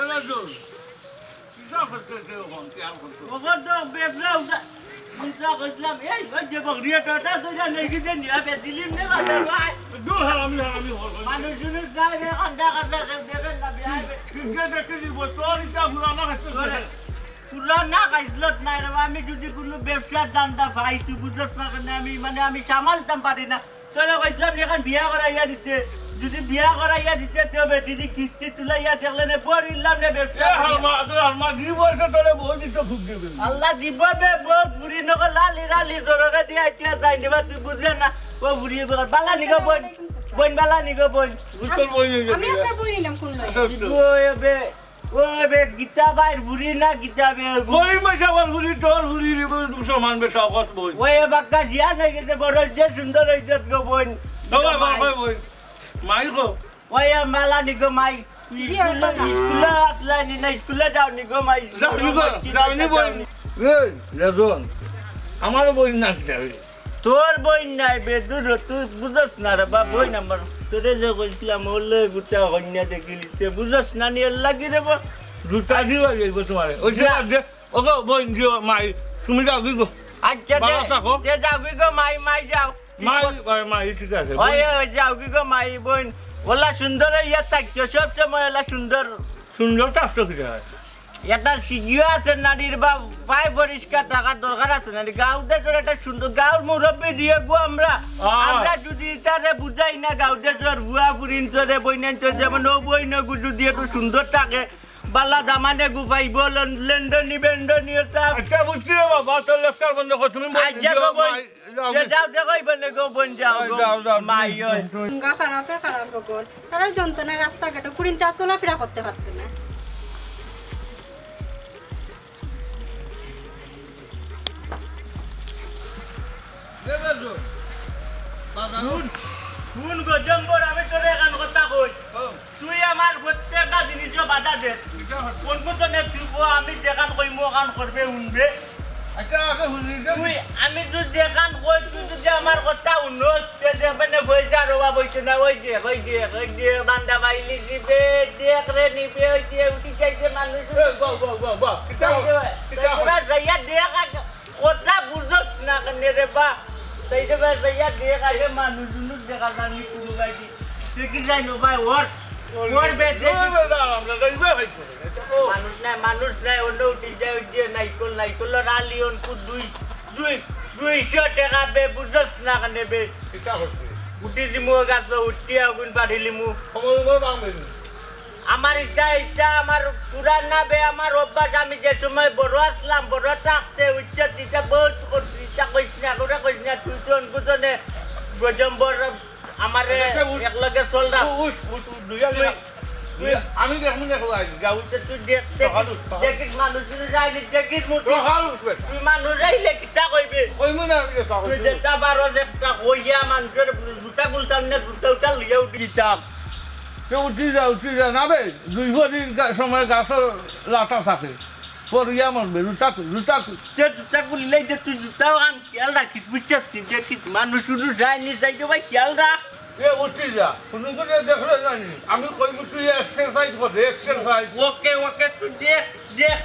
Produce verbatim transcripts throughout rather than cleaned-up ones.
কিতা করতেছে ওখান, খেয়াল করতো। ওখান তো বেবলা উঠা। চিন্তা করছিলাম, এই, ওই যে বকরিয়া টোটা দুইটা নেই গেছে, নিয়া বেদিলিম নে বাজার ভাই। দূর হারামি, হারামি হল। মানুষ জুনুস নাই রে, কান্দা কান্দা কেউ দেখেন না, বিয়াই বে। কিনকে দেখে দিব, তোর ইটা পুরানা হচ্ছে। তোরে পুরানা খাইছলত নাই রে বা, আমি যদি কুনু ব্যবসার ধান্দা পাই, তুই বুঝছ না কেনে, আমি, মানে, আমি সামালতাম পারি না। তোরে কইছিলাম নি, এখন বিয়া করাইয়া দিতে, যদি বিয়া করাইয়া দিতে, তেও বেটি দি কিস্তি তুলাইয়া দেখলে নে, বড় ইল্লাম নে ব্যবসা এ করিয়া। হালমা, তুই হালমা, কি বলছো তোরে বউ দিতে খুব দিবে? আল্লাহ দিব বে, বউ বুড়ি নগর লালি লালি জোরকে দিয়া আইতে যাই নিবা, তুই বুঝলে না? ও বুড়ি বেকার, বালা নিগো বইন, বইন বালা নিগো বইন। বুঝতে বইন নিগো আমি বিয়া। আপনার বই নিলাম কোন লগে? আচ্ছা, আচ্ছা। ও এ বে, ও বে, গীতা ভাইর বুড়ি না গীতা বে? বই মাসে আমার বুড়ি, তোর বুড়ি রে, বই সমান বে, শকত বই। ওই এ বাক্কা জিয়া নাই গেছে, বড় যে সুন্দর হইছে গো বইন। ও বাবা, ভাই। ওই বই। মাই গো। ওই এ মালা নিগো মাই। জি, স্কুলে, বাবা। স্কুলে আসলাই নি না, স্কুলে যাও নিগো মাই। যাও নিগো, যাও নি বই। এই, রেজন, আমার বই না যাবে। তোর বইন নাই বে, দূর হ, তুই বুঝস না রে বা, বইন আমার। তোরে যে কইছিলাম, ওলে গুটা কন্যা দেখিলি, তে বুঝস না নি, এর লাগি রে বা। জুতা দিবা যাইব তোমারে। ওই যে যা। বাদ দে। ওগো, বইন দিও, মাই, তুমি যাও কি গো? আচ্ছা, বাবা দে, থাকো। দে যাও কি গো, মাই, মাই যাও। মাই, মাই, মাই, ঠিক আছে। ওই, বইন। ওই, যাও কি গো, মাই, বইন। ওলা সুন্দর ইয়া থাকছো, সব সময় ওলা সুন্দর। সুন্দর থাকছো কি জানো? এটা শিখিও আছে নারীর বা পায় পরিষ্কার থাকার দরকার আছে নারী। গাঁও দেশর একটা সুন্দর গাঁওর মুরব্বী দিয়ে গো আমরা। আহ। আমরা যদি ইতারে বুঝাই না গাঁও দেশর বুয়া ফুরিন চরে বইনাইন চরে যেমন ও বইন গুজু দিয়ে একটু সুন্দর থাকে, বালা দামানে গু পাইব, লন-, লেন্ডনি বেন্ডনি ওটা। আচ্ছা, বুঝছি রে বাবা, তোর লেকচার বন্ধ কর, তুমি বই আচ্ছা, যাও, গো বই। মাই, যাও, যে যাও, দেখো, এই বনে গো, বন যাও, ওই গো, যাও, যাও, মাই, তুমি, ওই। তুমি। গা খারাপে খারাপ খবর। তারা যন্ত্রণায় রাস্তাঘাটে ফুরিন্তা চলাফেরা করতে পারতো না। হুন, হুন গজম্বর, আমি তোরে এখান কথা কই। হুম। তুই আমার প্রত্যেকটা জিনিসও বাধা দে। কোন কোন জনে তুই কো, আমি যেখান কইমু ওখান করবে, হুনবে। আচ্ছা, আগে হুনি দে। তুই, আমি তুই যেখান কই, তুই যদি আমার কথা হুনস, তে দেখবে না, হয়ে যা, রোবা বইছে না, ওই যে, ওই যে, ওই যে, বান্দা বাইলি দিবে, দেখ রে নিবে, ওই যে, উঠি যাইছে মানুষ। এ, বাহ, বাহ, বাহ, বাহ। কিতা, ওই যে, কিতা ওই যে, যাইয়া দেখ আগে। কথা বুঝস না কেনে রে বা? তাই তো ভাই, ভাইয়া, দেখ আগে মানুষ উনুষ দেখা যায়নি কোনো বাড়ি। দেখি যাই নো ভাই, ওর, ওর বে, দেখি। ওই বেটা, আমরা যাই বে ভাই। মানুষ নাই, মানুষ নাই, অন্য উঠি যায়, ওই যে নাইকল, নাইকল, রালি, অনকু দুই, দুই, দুইশো টাকা বে, বুঝস না কেনে বে? কিতা করছে? উঠি দিমু গাছ, উঠি আগুন পাড়ি লিমু। খবর খবর বাং বেরিয়ে। আমার ইটা, ইটা আমার পুরান না বে, আমার অভ্যাস। আমি যে সময় বড় আসলাম, বড় থাকতে উচ্চ ইটা বহুত করছি, ইটা কইস না, করে কইস না, তুই তো অনকুজনে গজম্বর আমারে আচ্ছা, উঠ। এক লগে চল না। উঠ, উঠ, উঠ, দুইয়া তুই, যা। তুই, দুইয়া, আমি দেখমু না, কই আইলি? যা, উঠে তুই দেখ, দেখ, সকাল উঠ, সকাল। দেখিস মানুষ কিন্তু যায়নি, দেখিস মুঠি। সকাল উঠ বেটা। তুই মানুষ আইলে কিতা কইবে? কইমু না, আমি সকাল তুই উঠ। যেটা পারো, একটা কইয়া মানুষের জুতা খুলতাম না, জুতা উতা লইয়া উঠি দিতাম। তে উঠি যা, উঠি যা। না বে, দুই ভরির গা-, সময় গাছর লাটা থাকে। পড়িয়া মরবে, জুতা কই, জুতা কই? তে জুতা খুললেই যে তুই জুতাও আন, খেয়াল রাখিস, বুঝছস? তুই দেখিস, মানুষ উনুষ যায়নি, যাইতো ভাই, খেয়াল রাখ। এ উঠি যা, কোনো করে দেখলে জানি। আমি কইমু তুই exercise কর, exercise। ওকে, ওকে, তুই দেখ, দেখ।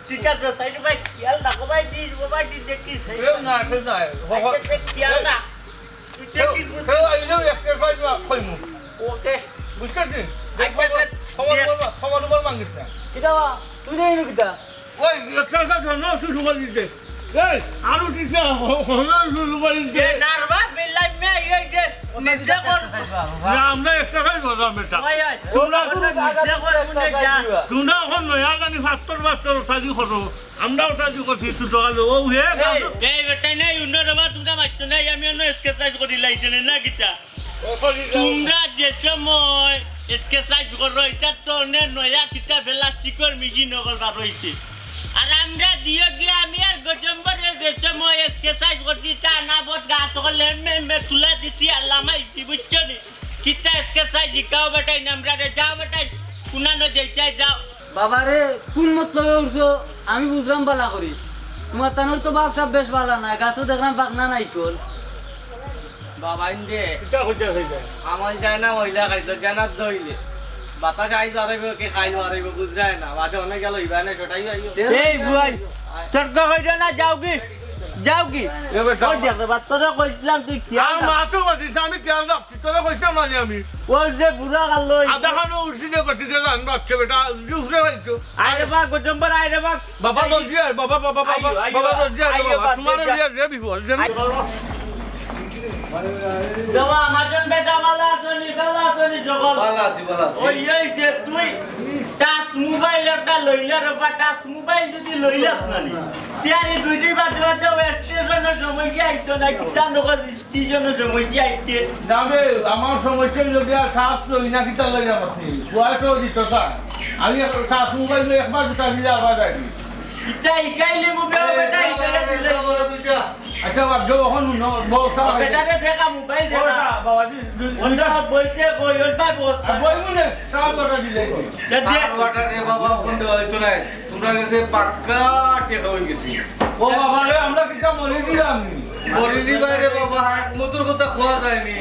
ঠিক আছে, সাইড ভাই, খেয়াল রাখো ভাই, দিস, ও ভাই, দিস, দেখিস। এ না, সে না। আচ্ছা, দেখ, খেয়াল রাখ। তুই কেউ, দেখিস, বুঝছিস? কেউ আইলেও exercise না, কইমু। ওকে। বুঝছস নি? আচ্ছা, খবর, আচ্ছা, খবর দেখ। বলবা, খবর বল মাঙ্গিস না। কিতা বা? তুই নেই নি কিতা? ওই, exercise হলো শুরু করে দিতে। এই, আরো ঠিক না, হ-, হলো শুরু করে দিতে। এ, নার্ভাস মিলাই মে, এই যে, নিচে কর। না, আমরা exercise করলাম এটা। ওই, ওই। তোমরা ওই, ওই, নিচে কর, ওই, মনে যা। তোমরা এখন নয়া গানি ফাত্তর ফাত্তর থাকি করো। আমরাও তা যুগ ঠিক ছোট কালো, ও হে, এই, গাছ এই বেটাই নাই, উন্নর বাবা, তোমরা মারছো নাই, আমি অন্য exercise করি লাইতে না, না কিতা? ও, করি যাও। তোমরা যে সময় exercise করো, এটা তো অন্য নয়া কিতা প্লাস্টিকর মেশিন ওগর বার হইছে। আর আমরা দিও গিয়া, আমি আর গজম্বরে যে সময় exercise করছি, তা না বট গাছ ওগর লেমে মে তুলে দিছি, আর লামাইছি, বুঝছো নি? কিতা exercise শিখাও বেটাই, নামরা রে, যাও বেটাই, কুনানো যাইতাই যাও। বাবারে, কোন মতলবে উঠছো? আমি বুঝলাম বালা করি। তোমার তানোর তো বাপ সাব বেশ বালা নাই, গাছও দেখলাম পাকনা নাইকল। বাবা ইন্দে। কিতা কইতে কইতে? আমল যায় না, মহিলা খাইতো, জানাত দইলে। বাতাস আইজ বাড়াইবো, কে খাইল বাড়াইবো, বুঝরায় না। বাদে অনেক গেল, ইবানে ছটাই আইও। এই বুয়াই, তর্ক কইরো না, যাওগি, যাওগি। এ বেটা, ওই দেখো, বাচ্চারা কইছিলাম, তুই খেয়াল আর রাখ। মা তো মাতিস, আমি খেয়াল রাখছি, তোরা কইতে মানি আমি। ওই যে বুড়া গেল, আধা খানো উঠছি যে গতিতে জান বাচ্চা বেটা, উঠরে ভাই তো। আরে বা, গোচম্বর, আরে বা। বাবা লজ্জি আয়, বাবা, বাবা, বাবা, আইও, আইও, বাবা লজ্জি আয়, আইও, বাবা, বাবা, তোমার লজ্জি আয়। লজ্জি আয়, রে বিহু, লজ্জি আয়। বাবা, আমার জন বেটা ভালা আছনি, ভালা আছনি, জগল? ভালা আছি, ভালা আছি। ওই, ওই যে তুই টাচ মোবাইল একটা লইলে রে বা, টাচ মোবাইল যদি লইলাস না নি, তে আর এই দুইটি বাজে বাজে ওই স্টেশনের সময় কি আইতো না, কিতা নগর স্টেশনের সময় কি আইতে? যাবে, আমার সময় কি যদি আর টাচ লই না, কিতা লই আমার নেই। বয়স হয়ে দিত, স্যার। আমি এখন টাচ মোবাইল লই একবার দুটা দিলে আবার যাই। ইটা ইকাইলে মোবাইল এই, বেটা, স্যার, ইকাইলে স্যার, দিলে। বড় দুইটা। আচ্ছা, বাদ দেও, এখন ন-, বউ, স্যার। বেটারে দেখা, মোবাইল বউ, দেখা। স্যার, বাবাজি, দুই, দুই, ওটা বলতে কই, ওটা বল। আর বই মনে, স্যার, কটা দিলে কি? তা দে। স্যার, ওটা রে বাবা, ফোন দেওয়া হইতো না। তোমরা গেছে পাক্কা টেকা হয়ে গেছি। ও বাবা রে, আমরা কিতা মরে দিলাম নি? মরে দিবাই রে বাবা, হায়, মতুর কথা খোয়া যায়নি।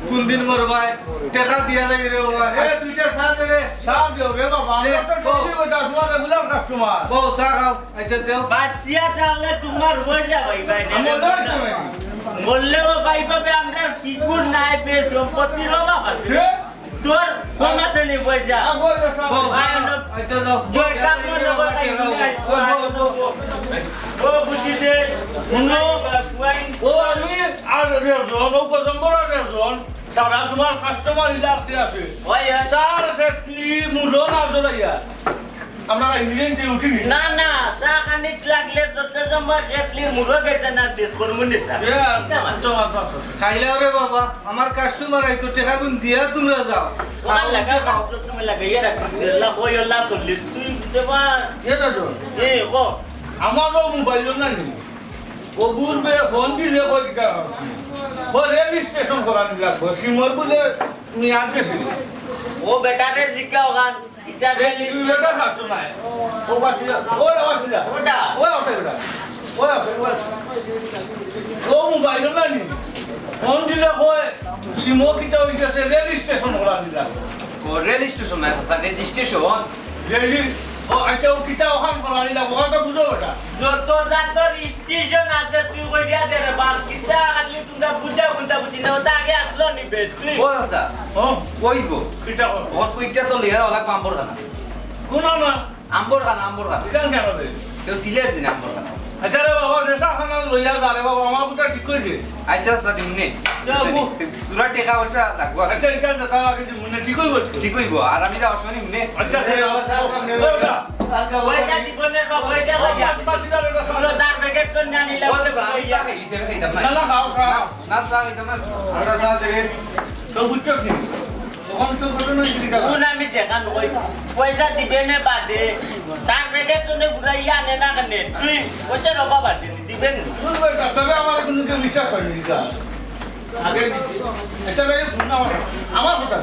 কোন দিন মরবাই? টেকা দিয়া যাই রে বাবা। এ, দুইটা চা দে রে। চা দিও রে বাবা, আমরা এ, তো বউ। ডেইলি ওটা তোমার রেগুলার কাস্টমার। বউ, চা খাও। আচ্ছা, দেও। বাঁচিয়া থাকলে তোমার হয়ে যাবে, ভাই। আমার লয় তো নাই। মরলেও ভাই পাবে, আমরা কি গুণ নাই বে, সম্পত্তির অভাব আছে। কে? তোর কম আছে নি পয়সা? আ, বউ, বউ, বউ। ভাই, আনো। আচ্ছা, দাও। জয় কাম মনে করে ভাই, বউ, বউ, বউ। ও বুঝি দে, হুনো। ও, আমি আর রেজন, ও কত বড় রেজন। সারা তোমার কাস্টমার ইলাতে আছে। ওই, ওই। চার কেটলি মুড়ো না জ্বলাইয়া। আমরা ইঞ্জিন দিয়ে উঠিনি। না, না, চা খানিত লাগলে তো তো তোমার কেটলি মুড়ো গেছে না, শেষ করবো নি, স্যার। এ, আর বুঝতে পারছো? তো আর পারছো। খাইলে ওরে বাবা, আমার কাস্টমার আইতো, টেকা গুন দিয়া তোমরা যাও। ওখান খাও, লাগা, উঠে খাও। তুমি লাগা, ইয়ে রাখো, আল্লাহ, ওই আল্লাহ চল্লিশ, তুই বুঝতে পার। এ দাদু। এ, ও। আমারও মোবাইল না নি। ও বুঝবে, ফোন দিলে কই কিতা? ও রেল স্টেশন করানি লাগবো, সিমর বুলে তুমি আনতেছি। ও বেটারে জিজ্ঞা ওখান, ইটা এই রেল দুই বেটা থাকতো না। ও বাকি, ও বাকি, ওটা। ও আছে বেটা। ও আছে, ও আছে। ও মোবাইল না নি? ফোন দিলে কয়, সিমর কিতা হয়ে গেছে, রেল স্টেশন করানি লাগবো। ও রেল স্টেশন না, স্যার, রেজিস্ট্রেশন। রেলি-, ও, আচ্ছা, ও কিতা ওখান করানি লাগবো, ওখান তো বুঝো বেটা। যত জাতর স্টেশন আছে, তুই কইয়া দে রে বাপ, কিতা খালি তোমরা বুঝাও, কোনটা বুঝি না, ওটা আগে আসলো নি বে, তুই। ও চাচা, ও। কইবো। কিতা কর? ওর কইটা তো লিয়া ওলা আম্বর খানা। কোন না? আম্বর খানা, আম্বর খানা। ইখান কেন রে? কেউ সিলেট দিন আম্বর খানা। আচ্ছা রে বাবা, যেটা খানা লইয়া যা রে বাবা, আমার কথা ঠিক কই দে। আচ্ছা, আচ্ছা, দিমুনে। যা, আচ্ছা, বউ। তে-, তোরা টেকা পয়সা লাগবো আর। আচ্ছা, এটা দেখা লাগে যে মনে ঠিক হইব তো? ঠিক হইব, আর আমি যাওয়ার সময় নিমুনে। আচ্ছা, ঠিক আছে। ওই, ওটা। পয়সা দিব না, সব পয়সা লাগে। বাকি তাহলে এটা খাওয়া। তার প্যাকেট তো না নিলে ও, স্যার, আমি চা খাই, হিসেবে খাইতাম না। না, না, খাও, খাও। না, না, স্যার, খাইতাম না। ওটা চা দেখে। তো বুঝছো কি? তখন তো ঘটনা হয়েছে কি দাদা? কোন আমি দেখা নই। পয়সা দিবে নে বাদে। তার প্যাকেট তো নে ঘুরাইয়া আনে না কেনে। তুই পয়সা রবা বাদে দিবে নে। শুনুন ভাই, তবে আমার কোনো কেউ বিশ্বাস করেনি, স্যার। আগে দিচ্ছি। এটা লাগে ফোন আমার, আমার কথা।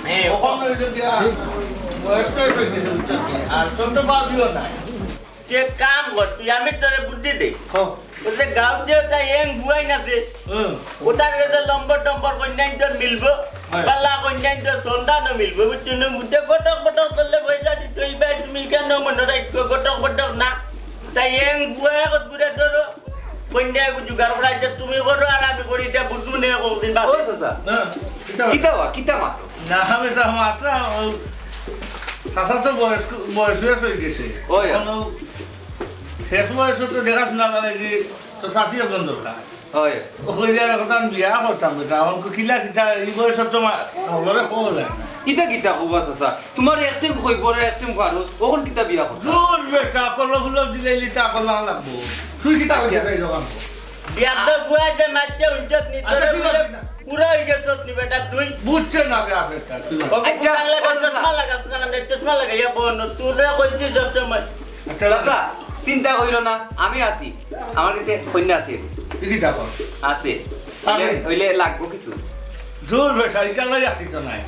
হ্যাঁ, ওখানে ওই যে দিয়া, বয়স্ক হয়ে গেছে, বুঝছো? আর তোর তো বাদ দিও না। তে কাম কর, তুই আমি তোরে বুদ্ধি দেই। হ্যাঁ। ওই যে গাঁও দিয়ে ওটা এং বুয়াই না দে। হুম। ওটার গেছে লম্বর টম্বর কন্যাইন তোর মিলবো। হ্যাঁ। পাল্লা কন্যাইন তোর সন্তানও মিলবো। বুঝছো না? বুঝতে গটক গটক করলে পয়সা দিত। এই ভাই তুমি কেন মনে রাখছো? গটক গটক না। তাই এং বুয়া কত ঘুরে ধরো। কন্যা এগু জোগাড় করা যে তুমি করো আর আমি করি, এটা বুঝবো না কোনদিন বাদে। ও চাচা, হ্যাঁ, এটা কিতা বা, কিতা মাতো? না, আমি তো মাত্র, ও, চাচা তো বয়স, বয়স হয়ে গেছে। ওই। এখন ও শেষ বয়সে তো দেখাশোনা করে যে তো চাচি একজন দরকার। ওই। ও কইলে এখন আমি বিয়া করতাম, এটা এখন কিলা কিতা, এই বয়সে তো মা-, হলরে খবর লাগে না। ইতা কিতা কবা চাচা? তোমার এক টাইম কইব রে, এক টাইম খারো, ওখন কিতা বিয়া করতাম? দূর বেটা, কলম ফুলম দিলে ইতা কলা লাগবো। তুই কিতা কইতে চাই দোকান? বিয়ার তো বুয়া যে মারছে, উঞ্চত নিতে আচ্ছা, রে ঠিক বলে আছে। পুরা হয়ে গেছে নি বেটা তুই। বুঝছে না বে আপনি তা, তুই। ও আচ্ছা, বাংলা ও চাচা। চশমা লাগাস না, কানে চশমা লাগাইয়া বন, তুই রে কইছিস সব সময়। আচ্ছা, চাচা, চিন্তা কইরো না, আমি আছি। আমার কাছে কন্যা আছে। কি কি দেখো? আছে। আমি? হইলে, হইলে লাগবো কিছু। দূর বেটা, এটা লই আছি তো নাই।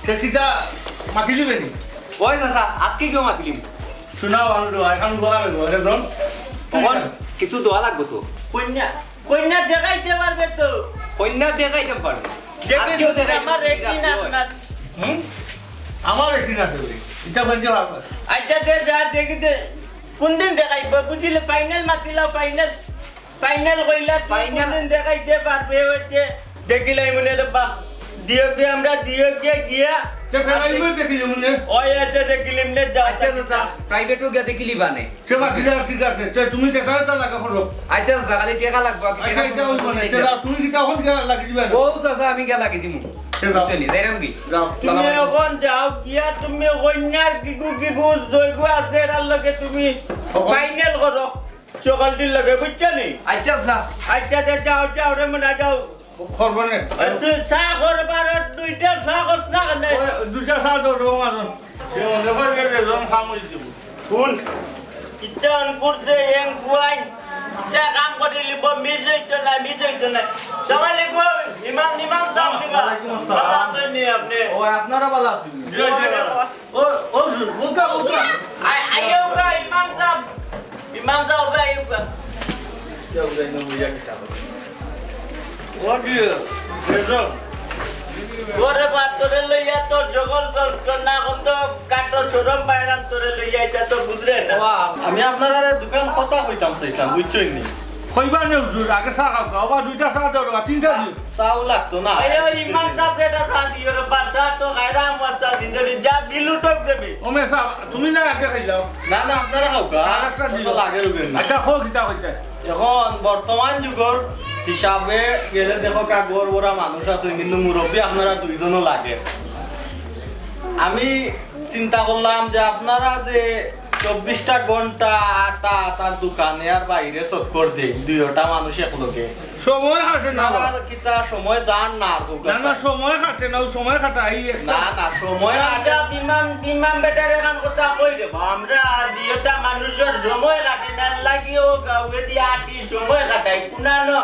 সে কিতা মাতি দিবে নি? ওই চাচা, আজকে কেউ মাতিলিম। শোনাও, আমি তো এখন বলা হইব, একজন। তখন কিছু দেওয়া লাগবো তো। কন্যা, কন্যা দেখাইতে পারবে তো? কন্যা দেখাইতে পারবে। দেখবেন আজকেও দেখাইতে আমার পারবে, একদিন আছে, ওই। আপনার হুম? আমার একদিন আছে রে। ইটা বলতে পারবো। আচ্ছা, দে যা দেখি দে। কোন দিন দেখাইব? বুঝিলে ফাইনাল মাতিলাও, ফাইনাল। ফাইনাল কইলা তুই ফাইনাল। কোন দিন দেখাইতে পারবে? ওই যে দেখিলাই মনে হলো বা দিও গিয়া আমরা দিও গিয়া গিয়া। তো ফেরাই মনে দেখিলি মনে? ওই এতে দেখিলি মনে যাও। আচ্ছা, আচ্ছা, প্রাইভেটও গিয়া দেখিলি বানে। সে বাকি যা ঠিক আছে। তো তুমি যেটা তা লাগা করো। আচ্ছা, চাচা, খালি টেকা লাগবো, আর কি আচ্ছা, টেকা এটা ওই সম্পর্কে মানে, দেখি। যাও, তুমি কিতা এখন গিয়া লাগি দিবা? ও চাচা, আমি গিয়া লাগি দিমু। সে যাও। বুঝছো নি? যাইরাম কি? যাও। তুমি সালাম আলাইকুম। এখন যাও গিয়া তুমি কইন্যার গিগু গিগু জৈগু আছে এরার লগে তুমি ওখান ফাইনাল করো। চকলটির লগে, বুঝছো নি? আচ্ছা, চাচা। আচ্ছা, দে, যাও, যাও রে মনা, যাও। করবো নে। এ, তুই চা করবার, দুইটা চা করস না কেনে? ওই, দুইটা চা দাও, রং আনো। সে মনে করে যে রং খাম হইছে। কোন? ইতান করতে এং ফুয়াইন। ইতা কাম করে লিব, মিস হইতো না, মিস হইতো না। সালাম আলাইকুম, ইমাম, ইমাম সাহেব, ইমাম। ওয়ালাইকুম আসসালাম। ভালা আছইন নি আপনি? ও, আপনারা ভালা আছইন নি? জি, জি, ভালা। ও, ও, মুখা, মুখা। আই-, আইও গা, ইমাম সাহেব। ইমাম সাহেব, আইও গা। যাও, যাই না, মুইয়া কিতা বলে। ও ডিয়ার, এসো। ওরে বাপ, তোরে লইয়া তো জগল চলতো না, এখন তো কাটো শরম পাইলাম তোরে লইয়া, এটা তো বুঝলে না। বাবা, আমি আপনারারে দুকান কথা কইতাম চাইছিলাম, বুঝছইন নি? কইবা নে হুজুর, আগে চা খাও, বাবা, দুইটা চা দাও, বাবা, তিনটা দিও। চাও লাগতো না। আরে, ওই ইমাম সাহেব, এটা চা দিও রে, বাচ্চা তো খাইরা, আমার চা দিন ধরে যা বিল উঠক দেবে। ও মে সাহেব, তুমি না আগে খাই যাও। না, না, আপনারা খাও গা। আর একটা দিও। তো লাগে রুবেন না। এটা হোক, এটা হইতে। এখন বর্তমান যুগর হিসাবে গেলে দেখো কা ঘর ভরা মানুষ আছে, কিন্তু মুরব্বী আপনারা দুইজনও লাগে। আমি চিন্তা করলাম যে আপনারা যে চব্বিশটা ঘন্টা আটা আটার দোকানে আর বাইরে চক্কর দেই, দুইটা মানুষ একলগে। সময় কাটে না। আপনার কিতা সময় যার না আর না, না, সময় কাটে না, ও সময় কাটাই একটা। না, না, সময় কাটে। আমরা বিমান, বিমান বেটারে কাম করতে কই দেবো? আমরা দুইটা মানুষের সময় কাটে না, লাগিও গাউয়ে দিয়া আটি সময় কাটাই। কুনানো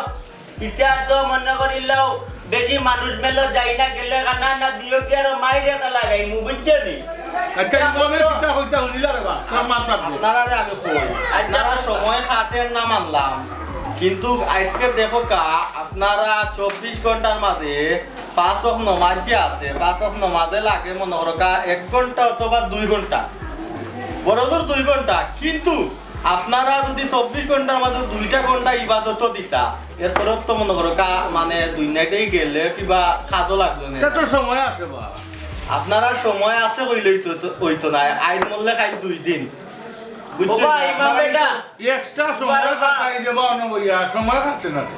ইটা তো মনে করিলাও, বেশি মানুষ মেলো যাই না, গেলে কানা না দিও কি আরো মাইরে না লাগাই, মু বুঝছো নি? আচ্ছা, এই মনে তো কিতা হইতা হুনিলা রে বা, তোর মাত রাখবো। আপনারারে আমি কই, আচ্ছা। আপনারা সময় কাটের না মানলাম, কিন্তু আজকে দেখো কা, আপনারা চব্বিশ ঘন্টার মাঝে পাঁচ ওয়াক্ত নমাজ যে আছে, পাঁচ ওয়াক্ত নমাজে লাগে মনে করো কা এক ঘন্টা অথবা দুই ঘন্টা, বড় জোর দুই ঘন্টা, কিন্তু আপনারা যদি চব্বিশ ঘন্টার মাঝে দুইটা ঘন্টা ইবাদতও দিতা, এরপরেও তো মনে করো কা-, মানে দুনিয়াতেই গেলে কিবা কাজও লাগবে না। তা তো সময় আছে বা। আপনারা সময় আছে কইলেই তো, তো অইতো না। আইজ মরলে খাই দুই দিন। বুঝছো? ও ভাই, ইমাম আপনারা এই বেটা। সব extra সময় বারো বার। কাটাই যে বা অন্য বইয়া, সময় কাটছে না তো।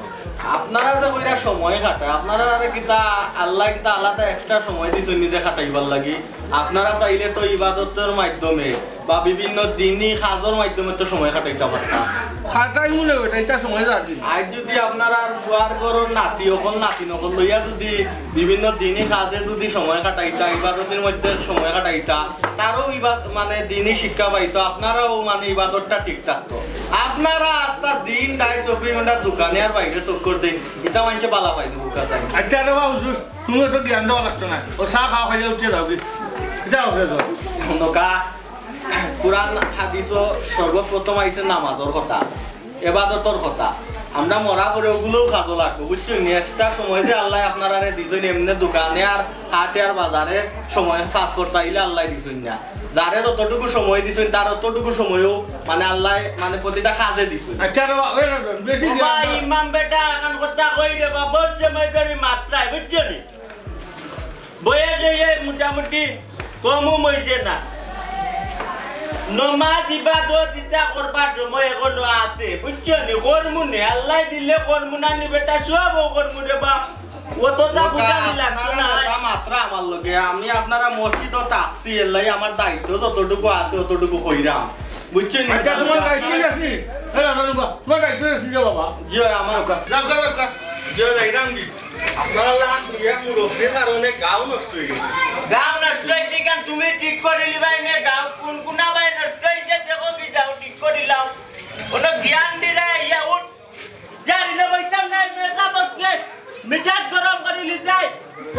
আপনারা যে কইরা সময় কাটায়, আপনারা আরে কিতা আল্লাহ কিতা আলাদা extra সময় দিছইন নিজে কাটাইবার লাগি? আপনারা চাইলে তো ইবাদতের মাধ্যমে বা বিভিন্ন দিনই কাজের মাধ্যমে তো সময় কাটাইতা পারতা। কাটাই মনে হয়, এটা, এটা সময় যার দিন। আজ যদি আপনারা ফুয়ার ঘরর নাতি অকল নাতিন অকল লইয়া যদি বিভিন্ন দিনই কাজে যদি সময় কাটাইতা, ইবাদতের মধ্যে সময় কাটাইতা, তারও ইবাদ-, মানে দিনই শিক্ষা পাইতো, আপনারাও মানে ইবাদতটা ঠিক থাকতো। আপনারা আস্তা দিন রাইত চব্বিশ ঘন্টা দোকানে আর বাইরে চক্কর দেইন, ইটা মানষে বালা পাইতো বুকা চাই। আচ্ছা রে বা হুজুর, তুমি তো জ্ঞান দেওয়া লাগতো না, ও চা খাওয়া খাইয়া উঠে যাও কি? যাও, যাও, যাও। নকা, কোরআন হাদিসও সর্বপ্রথম আইছে নামাজর কথা, এবাদতর কথা। আমরা মরা পরে ওগুলোও কাজও লাগবো, বুঝছো নি? Extra সময় যে আল্লাহ আপনারারে দিছইন, এমনে দোকানে আর হাটে আর বাজারে সময় কাজ করতে আইলে আল্লাহ দিছইন না। যারে যতটুকু সময় দিছইন, তার অতটুকু সময়ও মানে আল্লাহ মানে প্রতিটা কাজে দিছইন। আচ্ছা রে বা-, ওই রে, বেশি ও ভাই, ইমাম বেটা, এখন কথা কই রে বা, বলছে মেয়েদের মাত্রায়, বুঝছো নি? বয়স এই মোটামুটি কমও হইছে না। নমাজ ইবাদত ইতা করবার সময় এখনো আছে, বুঝছো নি? করমু নে, আল্লাহ দিলে করমু না নি বেটা, সবও করমু রে বাপ। অতটা বুঝানি লাগতো না। আপনারা কথা মাত্রা আমার লগে, আমি আপনারা মসজিদত আছি, এর লাগি আমার দায়িত্ব যতটুকু আছে অতটুকু কইরাম, বুঝছো নি? আচ্ছা, তোমার দায়িত্ব আছে নি? এ, রাজা বাবা, তোমার দায়িত্ব আছে নি বাবা? জি, আমার যাও, যাও, যাও, যাও। জি, যাইরাম কি? আপনারা লাখ মিয়া মুরব্বীর কারণে গাঁও নষ্ট হয়ে গেছে। গাঁও নষ্ট হইছে কেন? তুমি ঠিক করে লিবাই নে গাঁও কোন কোনা বাই নষ্ট হইছে, দেখো কি যাও ঠিক করে লাও। ওটা জ্ঞান দিলে ইয়া উঠ। জানি না বইতাম না, মেজা বসকে মিজাজ গরম করে লিজাই।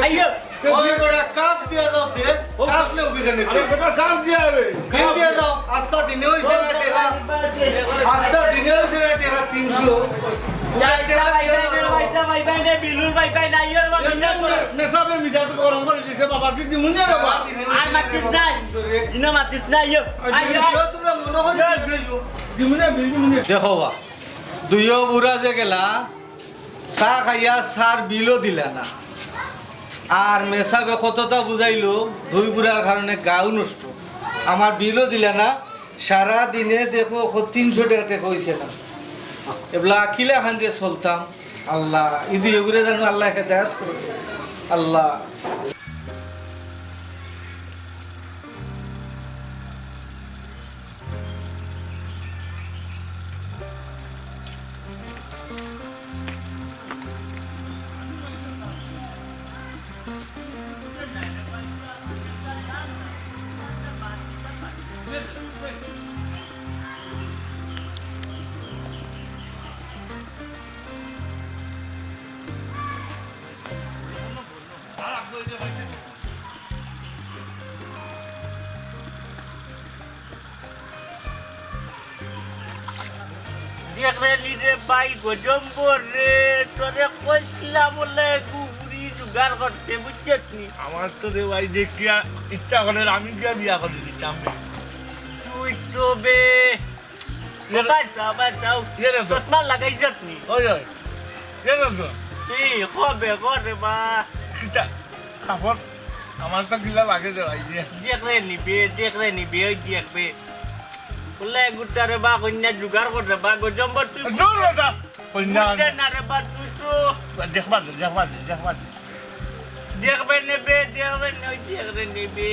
আইও। ওই বেটা, কাপ দিয়া যাও তে। ও কাপ নেও কিখানে? আরে বেটা, কাপ দিয়া হবে। কাপ দিয়া যাও। আস্তা দিনে হইছে না টেকা। আস্তা দিনে হইছে না টেকা তিনশো। ভাই, ভাই, ভাই, ভাই, ভাই, বিলুর ভাই, ভাই, নাই, ওর ভাই, নাই, ওর। মেসাবে মিজাজ গরম করি দিছে বাবা, তুই দিমুনে বাবা। আর মাতিস নাই। ইনো মাতিস নাই, ইয়ো। আই, ইয়ো। তোমরা মনে করি দিমুনে, বিল দিমুনে। দেখো বা, দুইও বুড়া যে গেলা, চা খাইয়া চার বিলও দিলা না। আর মেসাবে কততা বুঝাইলো, দুই বুড়ার কারণে গাও নষ্ট। আমার বিলও দিলা না, সারা দিনে দেখো, ও তিনশো টেকা টেকা অইছে না। এবলা কিলা খান যে চলতাম, আল্লাহ, ইদি এগুরে জানো, আল্লাহ হেদায়েত করো। আল্লাহ। দেখরে নি রে ভাই, গজম্বর রে, তোরে কইছিলাম বলে গুগুরি জোগাড় করতে, বুঝছত নি? আমার তো রে ভাই দেখিয়া ইচ্ছা করে আমি গিয়া বিয়া করি দিতাম রে। তুই তো বে, এ রে, ভাই সাহেব, ভাই সাহেব, এ রে তো। চশমা লাগাই যাস নি? ওই, ওই, এ রে তো। কি হবে, করে বা? কিতা? কাপড় আমার তো কিলা লাগে রে ভাই রে। দেখরে নি বে, দেখরে নি বে, ওই দেখবে। বলে গুতারে বা কইন্যা জোগাড় করে বা, গজম্বর তুই দূর বেটা, কইন্যা বুঝতে না রে বা, তুই তো দেখবা দে, দেখবা দে, দেখবা দে। দেখবে নে বে, দেখবে নে, ওই দেখরে নি বে।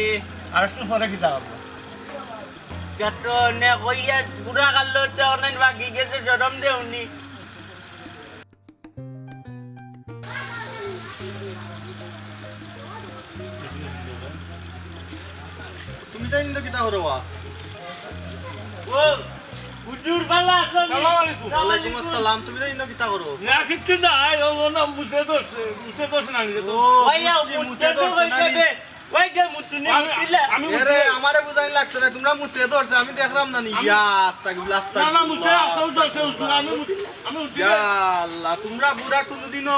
আর একটু পরে কিতা করবো? যত নে কইয়া পুরা কাল তো অনেক বাকি গেছে, জরম দেউনি। তুমি তাই নিন্দা কিতা করো বা? ও, হুজুর ভালা আছেন? সালাম আলাইকুম। ওয়ালাইকুম আসসালাম। তুমি তাই নিন্দা কিতা করো? না, কিচ্ছু না। আই, ও, ও না, মুতে ধরছে, মুতে ধরছে না, নিজে তো। ও, ভাইয়া, বুঝছি, মুতে মুতে তো ধরছে হয়ে না নি? যাবে। ওই যে মুতুনি আমি, মুতিলা। আমি এরে, মুতে আমারে বুঝানি লাগতো না, তোমরা মুতে ধরছে, আমি দেখলাম না নি। আমি ইয়া, আস্তাগফিরুল্লাহ, না, না, মুতে আস্তাগফিরুল্লাহ, আস্তাগফিরুল্লাহ। আমি মুতি, আমি মুতি, আমি মুতি। ইয়া আল্লাহ, তোমরা বুড়া কোনোদিনও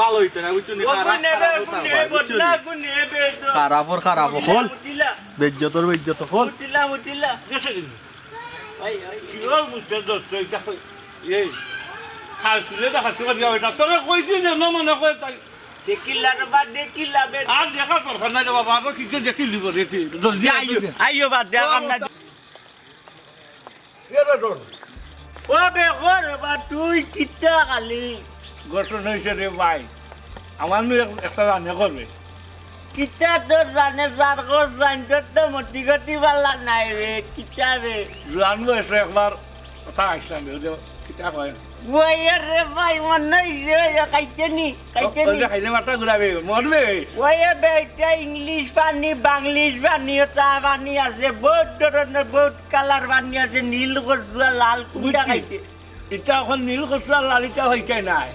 ভালো হইতো না, বুঝছো নি? ও খারাপ, গুনে খারাপ বে, হতা গুনে হয়, বুঝছো নি? বদলা, গুনে বে, তো। খারাপর খারাপ মুতিলা, হল। মুতিলা। বেইজ্জতর বেইজ্জত হল। মুতিলা, মুতিলা। দেশে দিন। ওই, ওই। কি হল মুতে ধরছে, এটা কই? এই, খাল তুলে দেখাতে পারি, এটা তোরে কইছি যে, না মনে করে তাই। দেখিলা রে বা, দেখিলা বে। আর দেখার দরকার নাই রে বাবা, আরো কিছু দেখি লিব রে তুই। জলদি আইও, আইও। আইও বা, দেখ আমরা। এ রে তোর। ও বে, ও রে বা, তুই কিতা খালি? ঘটনা হইছে রে ভাই, আমার নু এক-, একটা জানে করবে। কিতা তোর জানে, যার ঘর জানতে তো মতি গতি বালা নাই রে, কিতা রে? জোয়ান বয়সে একবার কথা আইসলাম রে, ওই যে কিতা কয়? ওই রে ভাই, মনে হইছে, ওই যে খাইতে নি, খাইতে নি। ওই যে খাইলে মাথা ঘুরাবে, মরবে। ওই রে বেটা, ইংলিশ পানি, বাংলিশ পানি, ওটা পানি আছে, বহুত ধরনের, বহুত কালার পানি আছে, নীল কচুয়া, লাল কুন্ডা বুঝছি। খাইতে। ইটা এখন নীল কচুয়া, লাল ইটা হইতে নাই।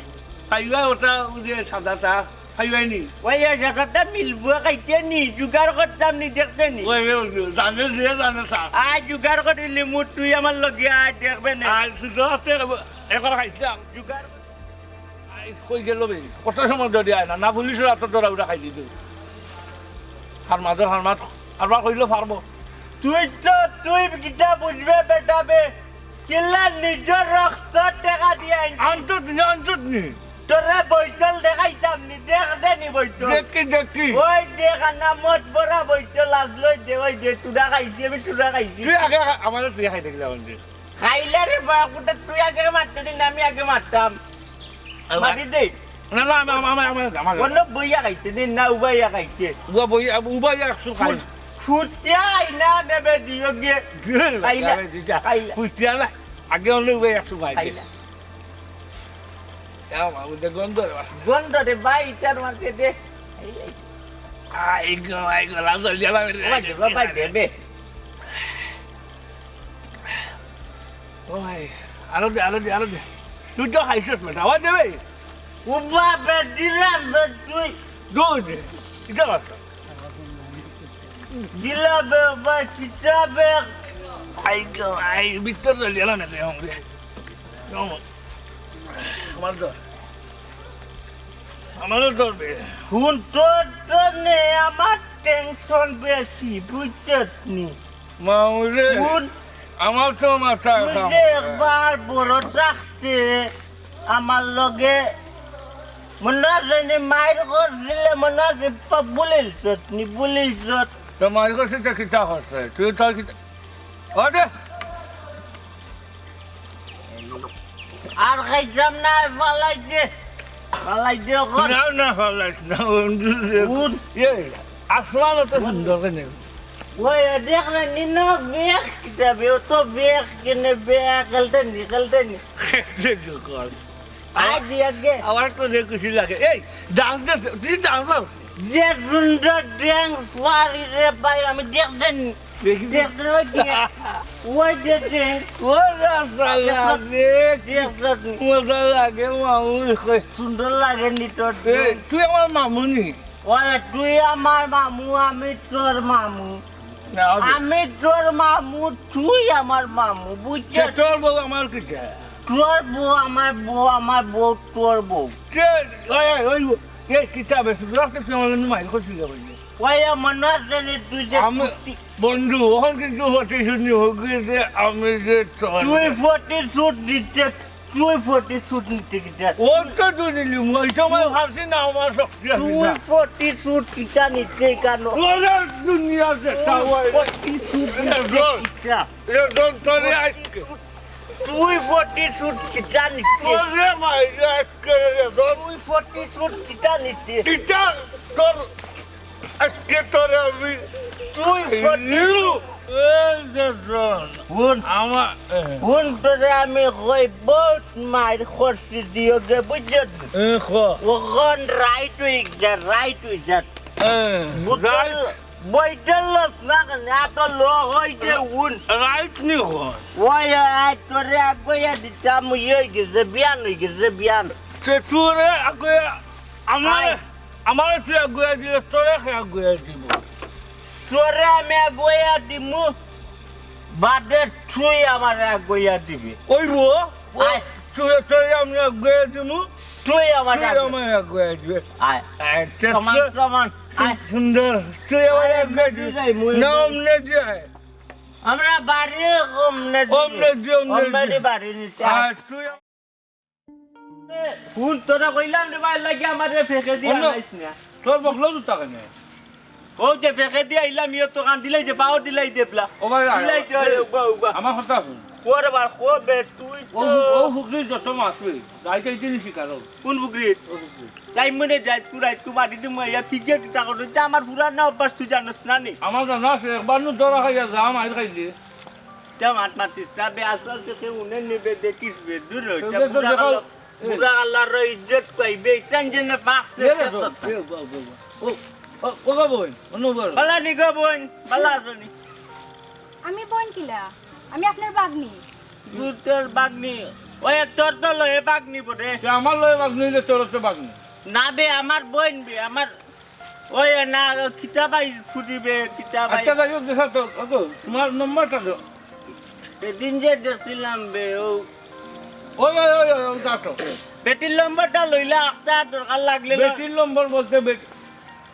খাইবা ওটা, ওই যে সাদাটা। খাইবাই নি? ওই, ওই জাগাটা মিলবো খাইতে নি, জোগাড় করতাম নি, দেখতে নি। ওই, ওই, ওই, জানে যে জানে সা। আয় জোগাড় করিলি মুট, তুই আমার লগে আয়, দেখবে নে। আয়, সুযোগ আছে, একবার খাইতাম। জোগাড় কর। আয়, কই গেল বে? কত সময় ধরে আয় না? না পুলিশের হাতে ধরা উড়া খাই দিত। হার মাঝে হার মাঝ, হারবার কইলে পারবো। তুই তো, তুই কিতা বুঝবে বেটা বে? কিলা নিজর রক্ত টেকা দিয়া আনছি। আনছত নি, আনছত নি। তোরে বইতল দেখাইতাম নি, দেখ দে নি বইতল। দেখি, দেখি। ওই দেখ, আনা মদ ভরা বইতল, আজ লই দে, ওই দে, তুরা খাইছি, আমি তুরা খাইছি। তুই আগে খা-, আমারে তুই খাই থাকিলে এখন দে। খাইলে রে বাপুটা, তুই আগে মারতে দিন, আমি আগে মারতাম। আবার মারি দে। না, না, আমি, আমি, আমি, আমি, আমি, আমি। অন্য বইয়া খাইতে দিন, না উবাইয়া খাইতে। উবা বইয়া, উবাইয়া একশো খাই। ফুট-, ফুটিয়া আইনা দেবে দিও গিয়ে। দিও রে, খাইলা। দিও রে, দিও রে। খাইলা। ফুটিয়া না, আগে অন্য উবাইয়া একশো খাই। খাইলা। যাও, বাবু, দে গন্ধ রে, বাবা। গন্ধ রে, ভাই, ইটার মাঝে দে। এই, এই। আই গো, আই গো, লাল জল জ্বালা রে। ও ভাই, ও ভাই, দে, দে। ওই, আরো দে, আরো দে, আরো দে। তুই তো খাইছস বেটা, ওই দে বে। উবা বে, দিলাম বে তুই। দৌড় দে। কিতা বার্তা? দিলা বে, উবা, কিতা বে? আই গো, আই, ভিতর তো গেল না রে, হম রে। হম। আমার ধর। আমারও ধরবে। হুন, তোর তো নে, আমার টেনশন বেশি, বুঝছত নি? মামুরে, হুন, আমার তো মাথা তুই খাম। যে একবার বড় থাকতে আমার লগে মনে আছে নি, মাইর করছিলে, মনে আছে? প-, ভুলিলছত নি, ভুলিলছত? তো মাইর করছে তো কিতা করছে? তুই তো কিতা? ওরে! আর খাইতাম না, ফালাই দে। ফালাই দে ওখান। না, না, ফালাইস না, বন্ধু রে। উঠ। এ, আসমান অত সুন্দর কেনে? ওই, দেখলে নি না, বেগ কিতা বে, অত বেগ কেনে, বেগ খেলতে নি, খেলতে নি। খেলতে নি, কর। আয় দি আগে। আমার তো যে খুশি লাগে। এই, ডান্স দে, তুই ডান্স মার। যে সুন্দর ডান্স পারি রে ভাই, আমি দেখতে নি। দেখি দে। দেখতে ওই যে, ওই যে ডান্স। ও রাস্তা লাগে, দেখতে নি। মজা লাগে, মামু। সুন্দর লাগে নি তোর এই, ডান্স? তুই আমার মামু নি? ওই, তুই আমার মামু, আমি তোর মামু। না, হবে। আমি তোর মামু, তুই আমার মামু, বুঝছস? কে তোর বউ আমার কিতা? তোর বউ আমার বউ, আমার বউ তোর বউ। কে? ওই, ওই, ওই, এই কিতা বে, সুতরাং তো তুই আমার জন্য মাইর করছিস রে ভাই। ওই, আমার না জানি তুই যে আমি, খুশি। বন্ধু, অখন কিন্তু প্রতিশোধ নিব, যে আমি যে তোর তুই প্রতিশোধ দিতে তুই প্রতিশোধ নিতে কিতা? ও তো তুই নিলি, ওই সময় ভাবছি না আমার শক্তি আছে তুই না। প্রতিশোধ কিতা নিতে কেন? ওরে দুনিয়া যে তুই সবাই। প্রতিশোধ এ নিতে ধর। কিতা? এ ধর, তোরে আজকে। তুই প্রতিশোধ কিতা নিতে? ওরে মাইরে আজকে রে ধর। তুই প্রতিশোধ কিতা নিতে? কিতা তোর আজকে তোরে আমি তুই এই ফটো নিলু। এই যে শোন, হুন। আমার, এ। হুন, তোরে আমি কই, বহুত মাইর করছি দিও গে, বুঝছস? এ, ক। অখন রাইট অই যা, রাইট অই যা। এ, বুঝছস? রাইট। বইতে লস না কেনে, এত লো অই যে হুন। রাইট নি ক। ওই, আই তোরে আগুয়া দিতাম, ইয়ে অই গেছে, বিয়ান অই গেছে, বিয়ান। সে তোরে আগুয়া, আমার আয়। আমারে তুই আগুয়া দিলে তোরে কে আগুয়া দিব? তোরে আমি আগুয়া দিমু, বাদে তুই আমারে আগুয়া দিবি। ওই বো, ও, আয়। তুই তোরে আমি আগুয়া দিমু, তুই আমারে তুই আগুয়া আমারে আগুয়া দিবে। আয়। আয়, সমান, সমান। সু-, আয়। সুন্দর, তুই আমারে আয়, আগুয়া দিবি। যাই, মুই না, যাই। অমনে যাই। আমরা বাড়ি অমনে দি। অমনে দি, অমনে দি। অমনে দি বাড়ি নিতে। আয়, তুই হুন, তোরে কইলাম রে ভাই, লাগি আমারে ফেকে দিয়া অন্য আইস না। তোর বকলো জুতা কেনে? ও যে ফেকে দিয়া আইলাম, ইয়ে তো কান দিলাই যে, পাও দিলাই দে বলা। ও ভাই, আয়, দিলাই দে, এই, উবা, উবা। আমার কথা হুন। কর বার, কর বে, তুই ও তো হু-, ও হুকরি যত মাছ রে, যাইতে এই জিনিস শিকারো। কোন হুকরি? ও হুকরি। তাই মনে যায়, তুই রাইত কু বাড়ি দিমু, ইয়া ফিগে কিতা করো, ইটা আমার পুরানা অভ্যাস, তুই জানোস না নি? আমার জানা আছে, একবার নু ধরা খাইয়া যা, মাইর খাইলে। তে মাত মাতিস না বে, আসল তো কেউ উনে নিবে, দেখিস বে, দূর হ, কেউ তে দেখো, বুড়া দেখো, কালা, এ। বুড়া কালার ইজ্জত কইবে, ইচ্ছান জেনে পাকছে, এ রে, তে তো। এ, ও, ও, ও, ও, ও গো বইন, অন্য বল। বালা নি গো বইন, বালা আছো নি? আমি বইন কিলা? আমি আপনার বাগনি। তুই তোর বাগনি, ওই তোর তো লয়ে বাগনি বটে। তে আমার লয়ে বাগনি, তোর তো বাগনি। না বে, আমার বইন বে, আমার ওই না, কিতা ভাই ফুটিবে, কিতা ভাই? আচ্ছা, যাই হোক, দেখা তো, ওগো, তোমার নম্বরটা দাও। সেদিন যে দেখছিলাম বে, ও ওই, ওই, ওই, ওই, ওই, দাও তো। বেটির নম্বরটা লইলা, আখতা দরকার লাগলে ল। বেটির নম্বর বলতে বেটি,